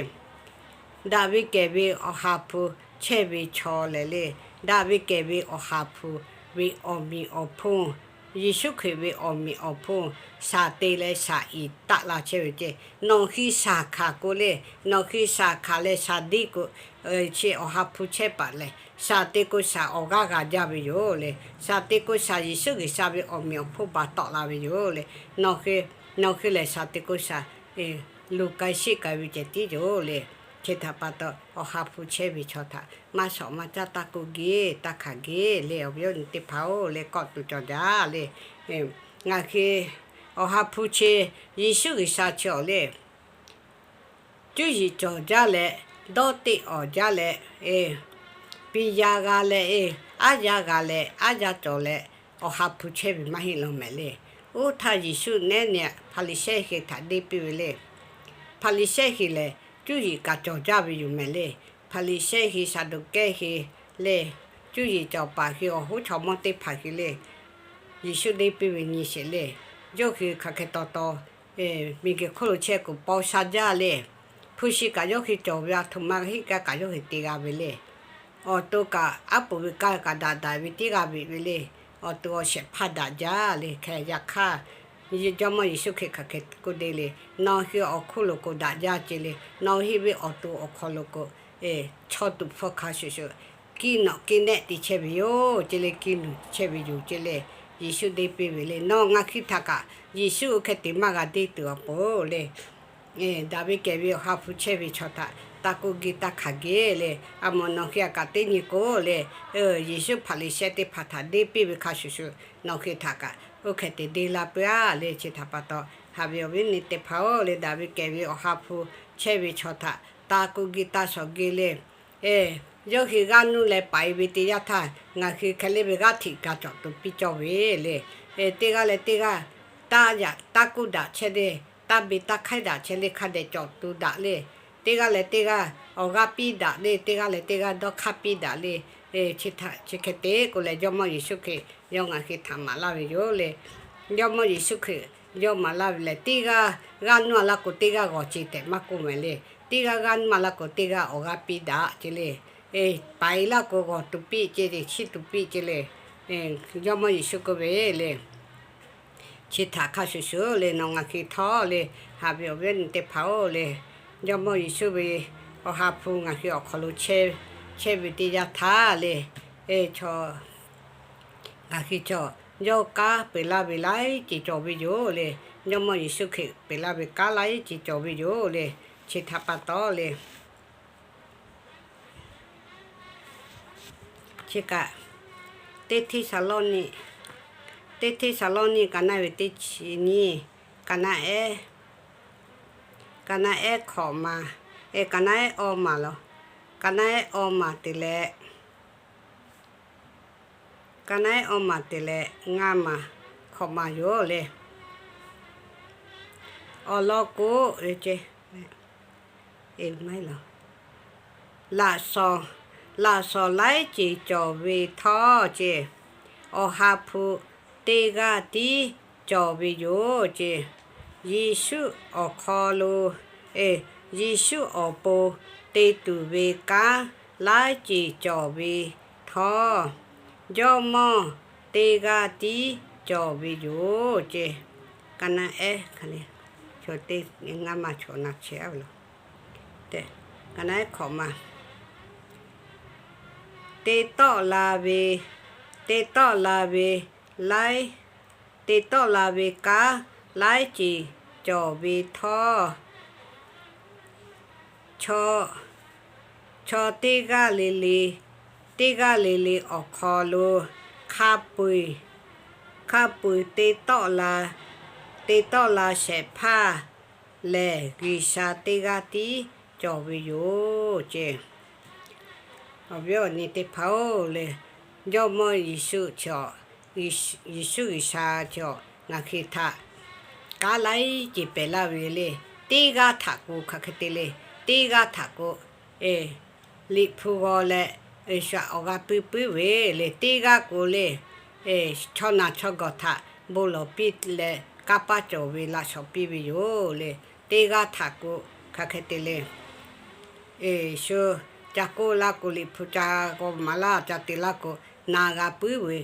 Daꞈ ve kehˬ ve awˬ ha hpu chehˇ ve chaw lehˬ le, daꞈ ve kehˬ ve awˬ ha hpu ve awˬ meꞈ awˬ hponˇ, Yeˍsuˆ Hkriꞈ ve awˬ meꞈ awˬ hponˇ shaˍ te leh shaˍ iˍ taˆ la chehˇ ve ce. Nawˬ hui shaˍ hkanˍ k'o le, nawˬ hui shaˍ hkanˍ leh shaˍ deˇ k'o, chi awˬ ha hpu chehˇ paˍ lehˬ, shaˍ te k'o shaˍ awˬ g'aˇ g'a jaˇ ve yoˬ le. Shaˍ te k'o shaˍ Yeˍsuˆ G'uiˬsha ve awˬ meꞈ awˬ hponˇ baˬ tawˆ la ve yoˬ le. Nawˬ hui, nawˬ hui lehˬ shaˍ te k'o shaˍ luˬ k'ai sheˆ k'ai ve ceh tiˉ yoˬ le. Chi htaꞈ pa taw, awˬ ha hpu chehˇ ve chaw htaꞈ maˇ shawˍ maˇ caˉ taˇ k'oˆ geˬ, taˇ hkanˍ geˬ le, awˬ viˉ awˬ nyi teˇ hpaˍ-oˬ le, kawˆ tuˬ cawˬ jaˇ le. Ngaˬ hui awˬ ha hpu chi, Yeˍsuˆ G'uiˬsha chi awˬ le, cuˇ yiˍ cawˬ jaˇ leh, dawˇ teˆ awˍ jaˇ leh, piˇ yaˇ g'a leh, aˉ yaˇ g'a leh, aˉ yaˇ cawˬ leh, awˬ ha hpu chehˇ ve maˇ heˆ law mehˍ le. Oˇ htaˇ Yeˍsuˆ nehˉ nyi Hpaˍriˍsehˇ hui htaꞈ deˇ piˇ ve le. Hpaˍriˍsehˇ hui lehˬ, cuˇ yiˍ kaꞈ cawˬ jaˇ ve yoˬ mehˍ le. Hpaˍriˍsehˇ hui, Saˍduˆkehˇ hui le, cuˇ yiˍ cawˬ paˍ hui awˬ hoˉ chaw mawˇ teˇ hpaˍ hui le, Yeˍsuˆ deˇ piˇ ve nyi sheˍ le. Yawˇ hui hk'aˬ hk'e taw taw, miˬguiˬ hk'oˆ lo chehˇ k'o paw sha jaˇ le. Hpu shi kaꞈ yawˇ hui cawˬ ve, a htoꞈ ma heˆ gaˇ kaꞈ yawˇ hui te g'a ve le. Awˬ to kaꞈ aˉ poꞈ ve kaˇ kaꞈ daꞈ daꞈ ve tiˉ g'a ve ve le. Awˬ to awˬ shehˍ hpaˇ daꞈ jaˇ le. Hk'e yaꞈ hk'aˇ, Jawˇmawˇ Yeˍsuˆ Hkriꞈ hk'aˬ hk'e k'oˆ deˇ le, nawˬ hui awˬ hk'oˆ lo k'o daꞈ jaˇ ce le, nawˬ hui ve awˬ to awˬ hk'aw lo k'o, chaw tuꞈ hpfuh hk'a shuˍ shuˍ, kiˇ nawꞈ kiˇ nehˆ te chehˇ ve yoˬ ce le, kiˇ nuˬ chehˇ ve yoˬ ce le. Yeˍsuˆ deˇ piˇ ve le. Nawˬ ngaˬ hui htaꞈ kaꞈ Yeˍsuˆ oˇ hk'e te maˇ g'a deˇ tuˬ awˬ pon le. Daꞈ ve kehˬ ve awˬ ha hpu chehˇ ve chaw htaꞈ taˇ k'oˆ geˇ taˇ hkanˍ geˇ le. A mawˬ nawˬ hui htaꞈ kaꞈ teˇ nyi k'o le, Yeˍsuˆ Hpaˍriˍsehˇ teˇ hpaˍ htaꞈ deˇ piˇ ve hk'a shuˍ shuˍ, nawˬ hui htaꞈ kaꞈ oˇ hk'e te deˇ laˇ peuˬ-a le. Chi htaꞈ pa taw, haꞈ ve awˬ viˉ awˬ nyi teˇ hpaˍ-oˬ le, daꞈ ve kehˬ ve awˬ ha hpu chehˇ ve chaw htaꞈ taˇ k'oˆ geˇ taˇ shawˍ geˇ le. Yawˇ hui g'aˇ nuˇ leh paiˍ ve teˇ yanˇ htaˇ, ngaˬ hui hk'e le ve g'aˇ hteꞈ ga cawˬ tuˬ piˇ cawˇ ve le. Teˇ g'aˇ leh teˇ g'aˇ taˇ yaꞈ taˇ k'uˇ daꞈ chehˇ le, taˇ be taˇ hk'aiˉ daꞈ chehˇ le, hk'a dehꞈ cawˬ tuˬ daꞈ le. Teˇ g'aˇ leh teˇ g'aˇ awˬ g'aˇ piˇ daꞈ le, teˇ g'aˇ leh teˇ g'aˇ dawˇ hk'aˇ piˇ daꞈ le. Chi hk'e te k'o leh, Jawˇmawˇ Yeˍsuˆ Hkriꞈ yawˇ ngaˬ hui htaꞈ maˍ laˇ ve yoˬ le. Jawˇmawˇ Yeˍsuˆ Hkriꞈ yawˇ maˍ laˇ ve lehˬ, teˇ g'aˇ g'aˇ nuˇ a laˇ k'o, teˇ g'aˇ g'awˬ ce tehꞈ maˇ k'oˆ mehˍ le. Teˇ g'aˇ g'aˇ nuˇ a laˇ k'o, teˇ g'aˇ awˬ g'aˇ piˇ daꞈ ce le. Paiˍ laˇ k'o, g'awˬ tuˬ piˇ ce le, chiˇ tuˬ piˇ ce le. Jawˇmawˇ Yeˍsuˆ k'oˆ ve le, chi htaꞈ hk'a shuˍ shuˍ le, nawˬ ngaˬ hui htawˇ le, haꞈ ve awˬ viˉ awˬ nyi teˇ hpaˍ-oˬ le, Jawˇmawˇ Yeˍsuˆ ve Awˬ ha hpu ngaˬ hui awˬ hk'aw lo chehˇ ve teˇ yanˇ htaˇ le, ngaˬ hui chaw yawˇ kanˉ peuˬ laˇ ve laiˉ ceuˬ cawˬ ve yoˬ le. Jawˇmawˇ Yeˍsuˆ Hkriꞈ peuˬ laˇ ve kanˉ laiˉ ceuˬ cawˬ ve yoˬ le. Chi htaꞈ pa taw le, chi kaꞈ, Teˇ Hteˇsaˍlawˇniˆ, Teˇ Hteˇsaˍlawˇniˆ ka naˆ ve teˇ chi nyiˇ, ka naˆ ehˉ, ka naˆ ehˉ hkawꞈ ma, e, ka naˆ ehˉ awˇ maˬ lawˬ, ka naˆ ehˉ awˇ maˬ te leh, ka naˆ ehˉ awˇ maˬ te leh ngaˇ maˬ hkawꞈ ma yoˬ le. Awˬ lawn k'o, laꞈ shawˍ, laꞈ shawˍ laiˉ ceuˬ cawˬ ve htawˇ ce, Awˬ ha hpu teˇ g'aˇ tiˉ cawˬ ve yoˬ ce. Yeˍsuˆ awˬ hk'aw lo, e, Yeˍsuˆ awˬ pon te tuˬ ve kanˉ laiˉ ceuˬ cawˬ ve htawˇ, Jawˇmawˇ teˇ g'aˇ tiˉ cawˬ ve yoˬ ce. Ka naˆ ehˉ hk'a le, ngaˇ maˬ chaw na chehˇ ve lawˬ, ka naˆ ehˉ hkawꞈ ma, te tawˆ la ve, te tawˆ la ve laiˉ, te tawˆ la ve kanˉ laiˉ ceuˬ cawˬ ve htawˇ, chaw, chaw teˇ g'aˇ le le, teˇ g'aˇ le le awˬ hk'aw lo hk'a peu-eˬ, hk'a peu-eˬ te tawˆ la, te tawˆ la shehˍ hpaˇ lehˬ, G'uiˬsha teˇ g'aˇ tiˉ cawˬ ve yoˬ ce. Awˬ viˉ awˬ nyi teˇ hpaˍ-oˬ le, Jawˇmawˇ Yeˍsuˆ, Yeˍsuˆ G'uiˬsha chi ngaˬ hui htaꞈ kanˉ laiˉ ceuˬ pehˍ laˇ ve le. Teˇ g'aˇ htaꞈ k'o hk'aˬ hk'e te le, teˇ g'aˇ htaꞈ k'o, Liꞈ hpu g'aw leh, awˬ g'a puiˉ puiˉ ve le. Teˇ g'aˇ k'o le, chaw naˬ chaw gawˬ htaꞈ bon lawˬ piˇ leh kanˇ paˆ cawˬ ve laꞈ shawˍ piˇ ve yoˬ le. Teˇ g'aˇ htaꞈ k'o hk'aˬ hk'e te le, shu ca k'oˆ laˇ k'o, Liꞈ hpu ca g'aw maˍ laˇ ca te laˇ k'o, na g'a puiˉ ve,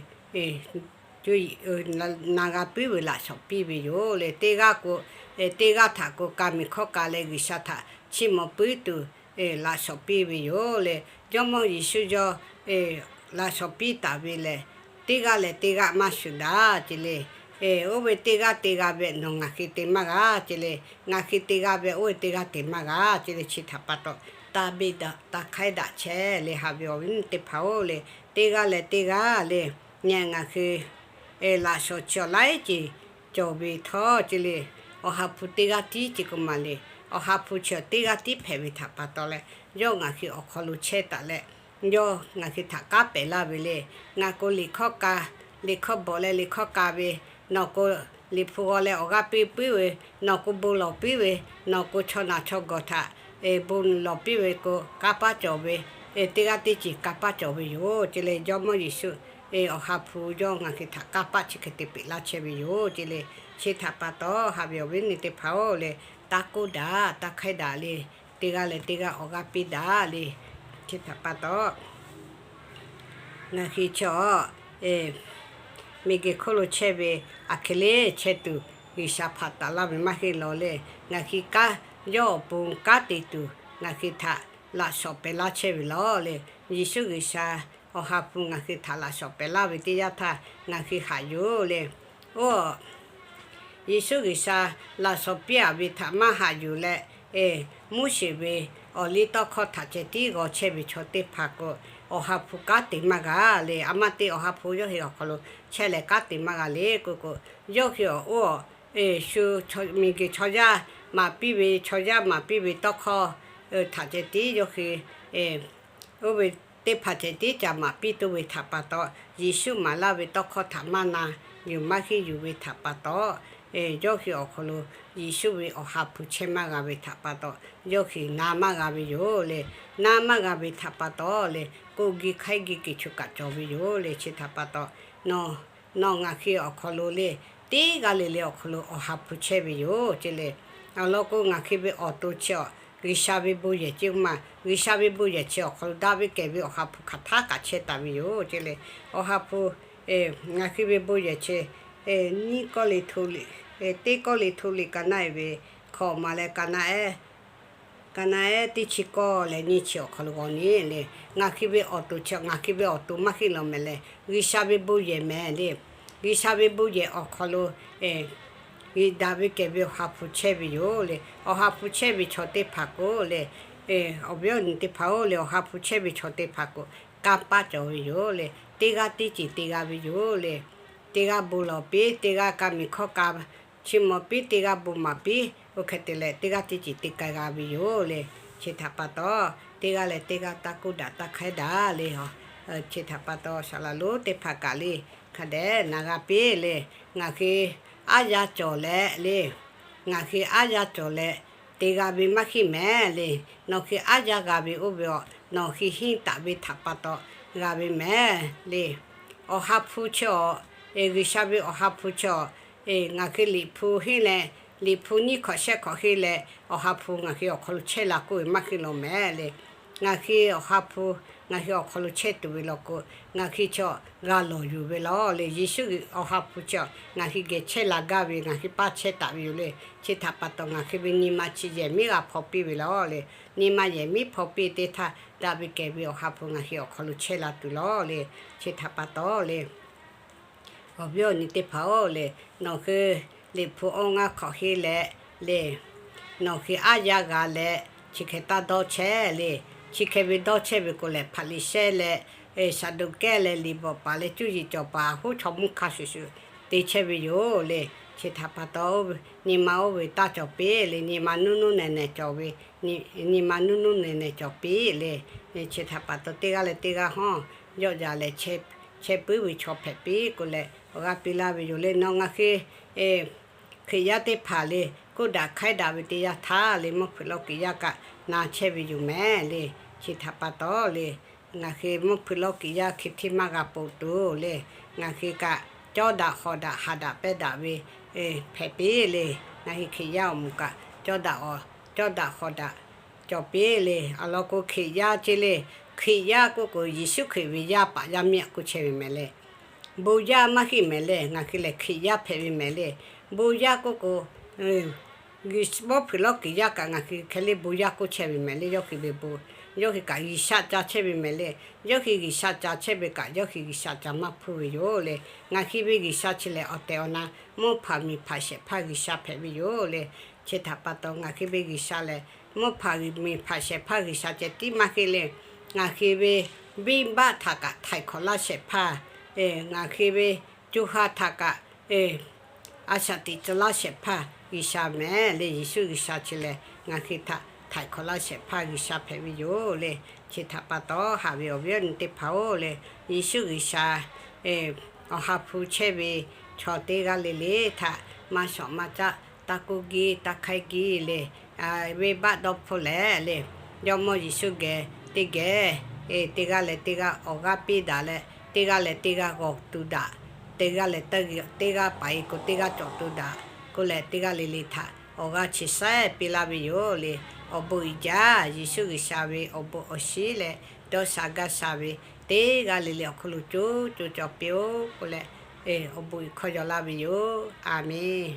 na g'a puiˉ ve laꞈ shawˍ piˇ ve yoˬ le. Teˇ g'aˇ k'o, teˇ g'aˇ htaꞈ k'o ka miˬ hkawˇ ka leh G'uiˬsha htaꞈ chiˇ mvuh puiˉ tuˬ laꞈ shawˍ piˇ ve yoˬ le. Jawˇmawˇ Yeˍsuˆ yawˇ laꞈ shawˍ piˇ taˍ ve lehˬ, teˇ g'aˇ leh teˇ g'aˇ maˇ shuˍ daꞈ ce le. Oˇ ve teˇ g'aˇ teˇ g'aˇ ve nawˬ ngaˬ hui te maˇ g'a ce le. Ngaˬ hui teˇ g'aˇ ve oˇ ve teˇ g'aˇ te maˇ g'a ce le. Chi htaꞈ pa taw, taˇ beˆ daꞈ, taˇ hk'aiˉ daꞈ chehˇ le, haꞈ ve awˬ viˉ teˇ hpaˍ-oˬ le. Teˇ g'aˇ leh teˇ g'aˇ le, ngaˬ hui laꞈ shawˍ chi awˬ laiˉ ceuˬ cawˬ ve htawˇ ce le, Awˬ ha hpu teˇ g'aˇ tiˉ ce k'o maˬ le. Awˬ ha hpu chi awˬ teˇ g'aˇ tiˉ hpehꞈ ve htaꞈ pa taw leh, yawˇ ngaˬ hui awˬ hk'aw lo chehˇ taˍ leh, yawˇ ngaˬ hui htaꞈ kanˉ pehˍ laˇ ve le. Ngaˬ k'o liꞈ hkawˇ ka, liꞈ hkawˇ bawˬ leh liꞈ hkawˇ ka ve, nawˬ k'o Liꞈ hpu g'aw leh awˬ g'aˇ piˇ puiˉ ve, nawˬ k'o bon lawˬ piˇ ve, nawˬ k'o chaw naˬ chaw gawˬ htaꞈ bon lawˬ piˇ ve k'o, kanˇ paˆ cawˬ ve, teˇ g'aˇ teˇ ceuˬ kanˇ paˆ cawˬ ve yoˬ ce le. Jawˇmawˇ Yeˍsuˆ Awˬ ha hpu yawˇ ngaˬ hui htaꞈ kanˇ paˆ chi hk'e te peꞈ laˇ chehˇ ve yoˬ ce le. Chi htaꞈ pa taw, haꞈ ve awˬ viˉ nyi teˇ hpaˍ-oˬ le, taˇ k'oˆ daꞈ, taˇ hk'aiˉ daꞈ le. Teˇ g'aˇ leh teˇ g'aˇ awˬ g'aˇ piˇ daꞈ le. Chi htaꞈ pa taw, ngaˬ hui chaw miˬguiˬ hk'oˆ lo chehˇ ve aˬ hk'e le chehˇ tuˬ, G'uiˬsha hpaꞈ taˍ laˇ ve maˇ heˆ lawˬ le. Ngaˬ hui kanˉ, yawˇ awˬ pon kanˉ te tuˬ ngaˬ hui htaꞈ laꞈ shawˍ pehˍ laˇ chehˇ ve lawˬ le. Yeˍsuˆ G'uiˬsha Awˬ ha hpu ngaˬ hui htaꞈ laꞈ shawˍ pehˍ laˇ ve teˇ yanˇ htaˇ ngaˬ hui haꞈ yuˬ le. Oˇ, Yeˍsuˆ G'uiˬsha laꞈ shawˍ piˇ-a ve htaꞈ maˇ haꞈ yuˬ leh, Moˉseˍ ve awˬ liˇ tawˇ hkawˇ htaꞈ ceh tiˉ g'aw chehˇ ve chaw teˇ hpaˍ k'o, Awˬ ha hpu kanˉ te maˇ g'a le. A maˇ te Awˬ ha hpu yawˇ hui awˬ hk'aw lo chehˇ leh kanˉ te maˇ g'a le k'oˆ k'o, yawˇ hui awˬ oˇ, shu miˬguiˬ chaw yaˇ maˍ piˇ ve, chaw yaˇ maˍ piˇ ve tawˇ hkawˇ htaꞈ ceh tiˉ yawˇ hui oˇ ve teˇ hpaˍ ceh tiˉ ca maˍ piˇ toˇ ve htaꞈ pa taw, Yeˍsuˆ maˍ laˇ ve tawˇ hkawˇ htaꞈ maˇ na yuˬ maˇ henˇ yuˬ ve htaꞈ pa taw, yawˇ hui awˬ hk'aw lo Yeˍsuˆ ve Awˬ ha hpu chehˇ maˇ g'a ve htaꞈ pa taw, yawˇ hui na maˇ g'a ve yoˬ le. Na maˇ g'a ve htaꞈ pa taw le, k'oˆ gi hk'aiˉ gi keˬ chu kaꞈ cawˬ ve yoˬ le. Chi htaꞈ pa taw, nawˬ, nawˬ ngaˬ hui awˬ hk'aw lo le, teˇ g'aˇ le le awˬ hk'aw lo Awˬ ha hpu chehˇ ve yoˬ ce le. Awˬ lawn k'o, ngaˬ hui ve awˬ to chi awˬ, G'uiˬsha ve bon yehˬ ce maˬ, G'uiˬsha ve bon yehˬ chi awˬ hk'aw lo daꞈ ve kehˬ ve Awˬ ha hpu hk'aˬ htaˇ kaꞈ chehˇ taˍ ve yoˬ ce le. Awˬ ha hpu, ngaˬ hui ve bon yehˬ chi, nyiˇ Kawˇrenˍhtuˆ liꞈ, teˇ Kawˇrenˍhtuˆ liꞈ ka naˆ e ve hkawꞈ maˬ leh ka naˆ ehˉ, ka naˆ ehˉ teˇ chi kawˇ leh nyiˇ chi awˬ hk'aw lo g'aw nyi le. Ngaˬ hui ve awˬ to chi, ngaˬ hui ve awˬ to maˇ heˆ law mehˍ leh, G'uiˬsha ve bon yehˬ mehˍ le. G'uiˬsha ve bon yehˬ awˬ hk'aw lo daꞈ ve kehˬ ve Awˬ ha hpu chehˇ ve yoˬ le. Awˬ ha hpu chehˇ ve chaw teˇ hpaˍ k'o le, awˬ viˉ awˬ nyi teˇ hpaˍ-oˬ le, Awˬ ha hpu chehˇ ve chaw teˇ hpaˍ k'o, kanˇ paˆ cawˬ ve yoˬ le. Teˇ g'aˇ teˇ ceuˬ te g'a ve yoˬ le. Teˇ g'aˇ bon lawˬ piˇ, teˇ g'aˇ ka miˬ hkawˇ ka chi mawˬ piˇ, teˇ g'aˇ bon maˍ piˇ, oˇ hk'e te leh teˇ g'aˇ teˇ ceuˬ te k'ai g'a ve yoˬ le. Chi htaꞈ pa taw, teˇ g'aˇ leh teˇ g'aˇ taˇ k'oˆ daꞈ taˇ hk'aiˉ daꞈ le. Chi htaꞈ pa taw, saˍ laˍ lonˉ teˇ hpaˍ kaꞈ le, hk'a dehꞈ na g'a piˇ le. Ngaˬ hui aˉ yaˇ cawˬ leh le, ngaˬ hui aˉ yaˇ cawˬ leh te g'a ve maˇ heˆ mehˍ le. Nawˬ hui aˉ yaˇ g'a ve oˇ ve awˬ, nawˬ hui henˇ taˍ ve htaꞈ pa taw g'a ve mehˍ le. Awˬ ha hpu chi awˬ, G'uiˬsha ve Awˬ ha hpu chi awˬ, ngaˬ hui liꞈ hpu henˇ leh, liꞈ hpu nyiˇ hkawꞈ shehˆ hkawꞈ henˇ leh, Awˬ ha hpu ngaˬ hui awˬ hk'aw lo chehˇ la k'oˆ ve maˇ heˆ law mehˍ le. Ngaˬ hui Awˬ ha hpu ngaˬ hui awˬ hk'aw lo chehˇ tuˬ ve law k'o, ngaˬ hui chi awˬ g'a lawˬ yuˬ ve law le. Yeˍsuˆ Awˬ ha hpu chi awˬ ngaˬ hui geh chehˇ la gaˇ ve, ngaˬ hui paˇ chehˇ taˍ ve yoˬ le. Chi htaꞈ pa taw, ngaˬ hui ve nyi ma chi yehˬ miˉ g'a hpaw piˇ ve law le. Nyi ma yehˬ miˉ hpaw piˇ teˇ htaˇ, daꞈ ve kehˬ ve Awˬ ha hpu ngaˬ hui awˬ hk'aw lo chehˇ la tuˬ law le. Chi htaꞈ pa taw le, awˬ viˉ awˬ nyi teˇ hpaˍ-oˬ le, nawˬ hui liꞈ hpu awˇ ngaˇ hk'awꞈ henˇ leh le, nawˬ hui aˉ yaˇ g'a leh, chi hk'e taˇ dawˇ chehˇ le. Chi hk'e ve dawˇ chehˇ ve k'o lehˬ, Hpaˍriˍsehˇ leh Saˍduˆkehˇ leh liꞈ bvuhꞈ paˍ leh cuˇ yiˍ cawˬ paˍ hoˉ chaw mvuhˇ hk'a shuˍ shuˍ te chehˇ ve yoˬ le. Chi htaꞈ pa taw, nyi ma oˇ ve taˇ cawˬ piˇ le. Nyi ma nuˇ nuˇ nehˬ nehˬ cawˬ ve, nyi ma nuˇ nuˇ nehˬ nehˬ cawˬ piˇ le. Chi htaꞈ pa taw, teˇ g'aˇ leh teˇ g'aˇ hawˉ yawˆ yaˍ leh chehˇ puiˉ ve chaw hpehꞈ piˇ k'oˆ leh, awˬ g'aˇ piˇ laˇ ve yoˬ le. Nawˬ ngaˬ hui Hkriꞈ yaˇ teˇ hpaˍ le, k'oˆ daꞈ hk'aiˉ daꞈ ve teˇ yanˇ htaˇ le, mvuhˇ hpeuꞈ lawˇ kiꞈ yaˇ kaꞈ na chehˇ ve yoˬ mehˍ le. Chi htaꞈ pa taw le, ngaˬ hui mvuhˇ hpeuꞈ lawˇ kiꞈ yaˇ hk'e hteˇ maˇ g'a poˬ tuˬ le, ngaˬ hui kaꞈ cawˇ daꞈ hawˍ daꞈ haꞈ daꞈ pehˇ daꞈ ve hpehꞈ piˇ le. Ngaˬ hui Hkriꞈ yaˇ awˬ moˍ kaꞈ cawˇ daꞈ, cawˇ daꞈ hawˍ daꞈ cawˬ piˇ le. Awˬ lawn k'o, Hkriꞈ yaˇ ce le, Hkriꞈ yaˇ k'oˆ k'o, Yeˍsuˆ Hkriꞈ ve yaˇ paˍ yaˇ miˇ aꞈ k'oˆ chehˇ ve mehˍ le. Bon yaˇ maˇ heˆ mehˍ le. Ngaˬ hui lehˬ Hkriꞈ yaˇ hpehꞈ ve mehˍ le. Bon yaˇ k'oˆ k'o, mvuhˇ hpeuꞈ lawˇ kiꞈ yaˇ kaꞈ ngaˬ hui hk'e le bon yaˇ k'oˆ chehˇ ve mehˍ le. Yawˇ hui ve bon, yawˇ hui kaꞈ G'uiˬsha ca chehˇ ve mehˍ le. Yawˇ hui G'uiˬsha ca chehˇ ve kaꞈ, yawˇ hui G'uiˬsha ca maˇ hpuˇ ve yoˬ le. Ngaˬ hui ve G'uiˬsha chi lehˬ, awˬ tehˬ awˬ na mvuhˇ hpaˍ miˬ hpaˍ shehˍ hpaˇ G'uiˬsha hpehꞈ ve yoˬ le. Chi htaꞈ pa taw, ngaˬ hui ve G'uiˬsha lehˬ, mvuhˇ hpaˍ miˬ hpaˍ shehˍ hpaˇ G'uiˬsha ceh tiˉ maˇ heˆ le. Ngaˬ hui ve venˇbaˆ htaꞈ kaꞈ htaiˍ hk'awꞈ laˇ shehˍ hpaˇ, ngaˬ hui ve co ha htaꞈ kaꞈ a shaꞈ teꞈ tcuh laˇ shehˍ hpaˇ G'uiˬsha mehˍ le. Yeˍsuˆ G'uiˬsha chi lehˬ, ngaˬ hui htaꞈ htaiˍ hk'awꞈ laˇ shehˍ hpaˇ G'uiˬsha hpehꞈ ve yoˬ le. Chi htaꞈ pa taw, haꞈ ve awˬ viˉ awˬ nyi teˇ hpaˍ-oˬ le, Yeˍsuˆ G'uiˬsha Awˬ ha hpu chehˇ ve chaw teˇ g'aˇ le le htaꞈ maˇ shawˍ maˇ caˆ, taˇ k'oˆ giˇ taˇ hk'aiˉ giˇ le. Venˇbaˆ dawˇ hpfuhˇ leh le, Jawˇmawˇ Yeˍsuˆ geh teˇ geh, teˇ g'aˇ leh teˇ g'aˇ awˬ g'aˇ piˇ daꞈ leh, teˇ g'aˇ leh teˇ g'aˇ g'awˬ tu daꞈ, teˇ g'aˇ leh teˇ g'aˇ paˍ e k'o teˇ g'aˇ cawˬ tu daꞈ k'oˆ leh, teˇ g'aˇ le le htaꞈ awˬ g'aˇ chi saiˉ piˇ laˇ ve yoˬ le. Awˬ bon uiˍ jaˇ. Yeˍsuˆ G'uiˬsha ve awˬ bon awˬ shiˉ leh dawˇ sha gaˇ sha ve teˇ g'aˇ le le awˬ hk'aw lo co co cawˬ piˇ-oˆ k'oˆ leh, awˬ bon uiˍ hkawˇ yaw laˇ ve yoˬ. A menˬ.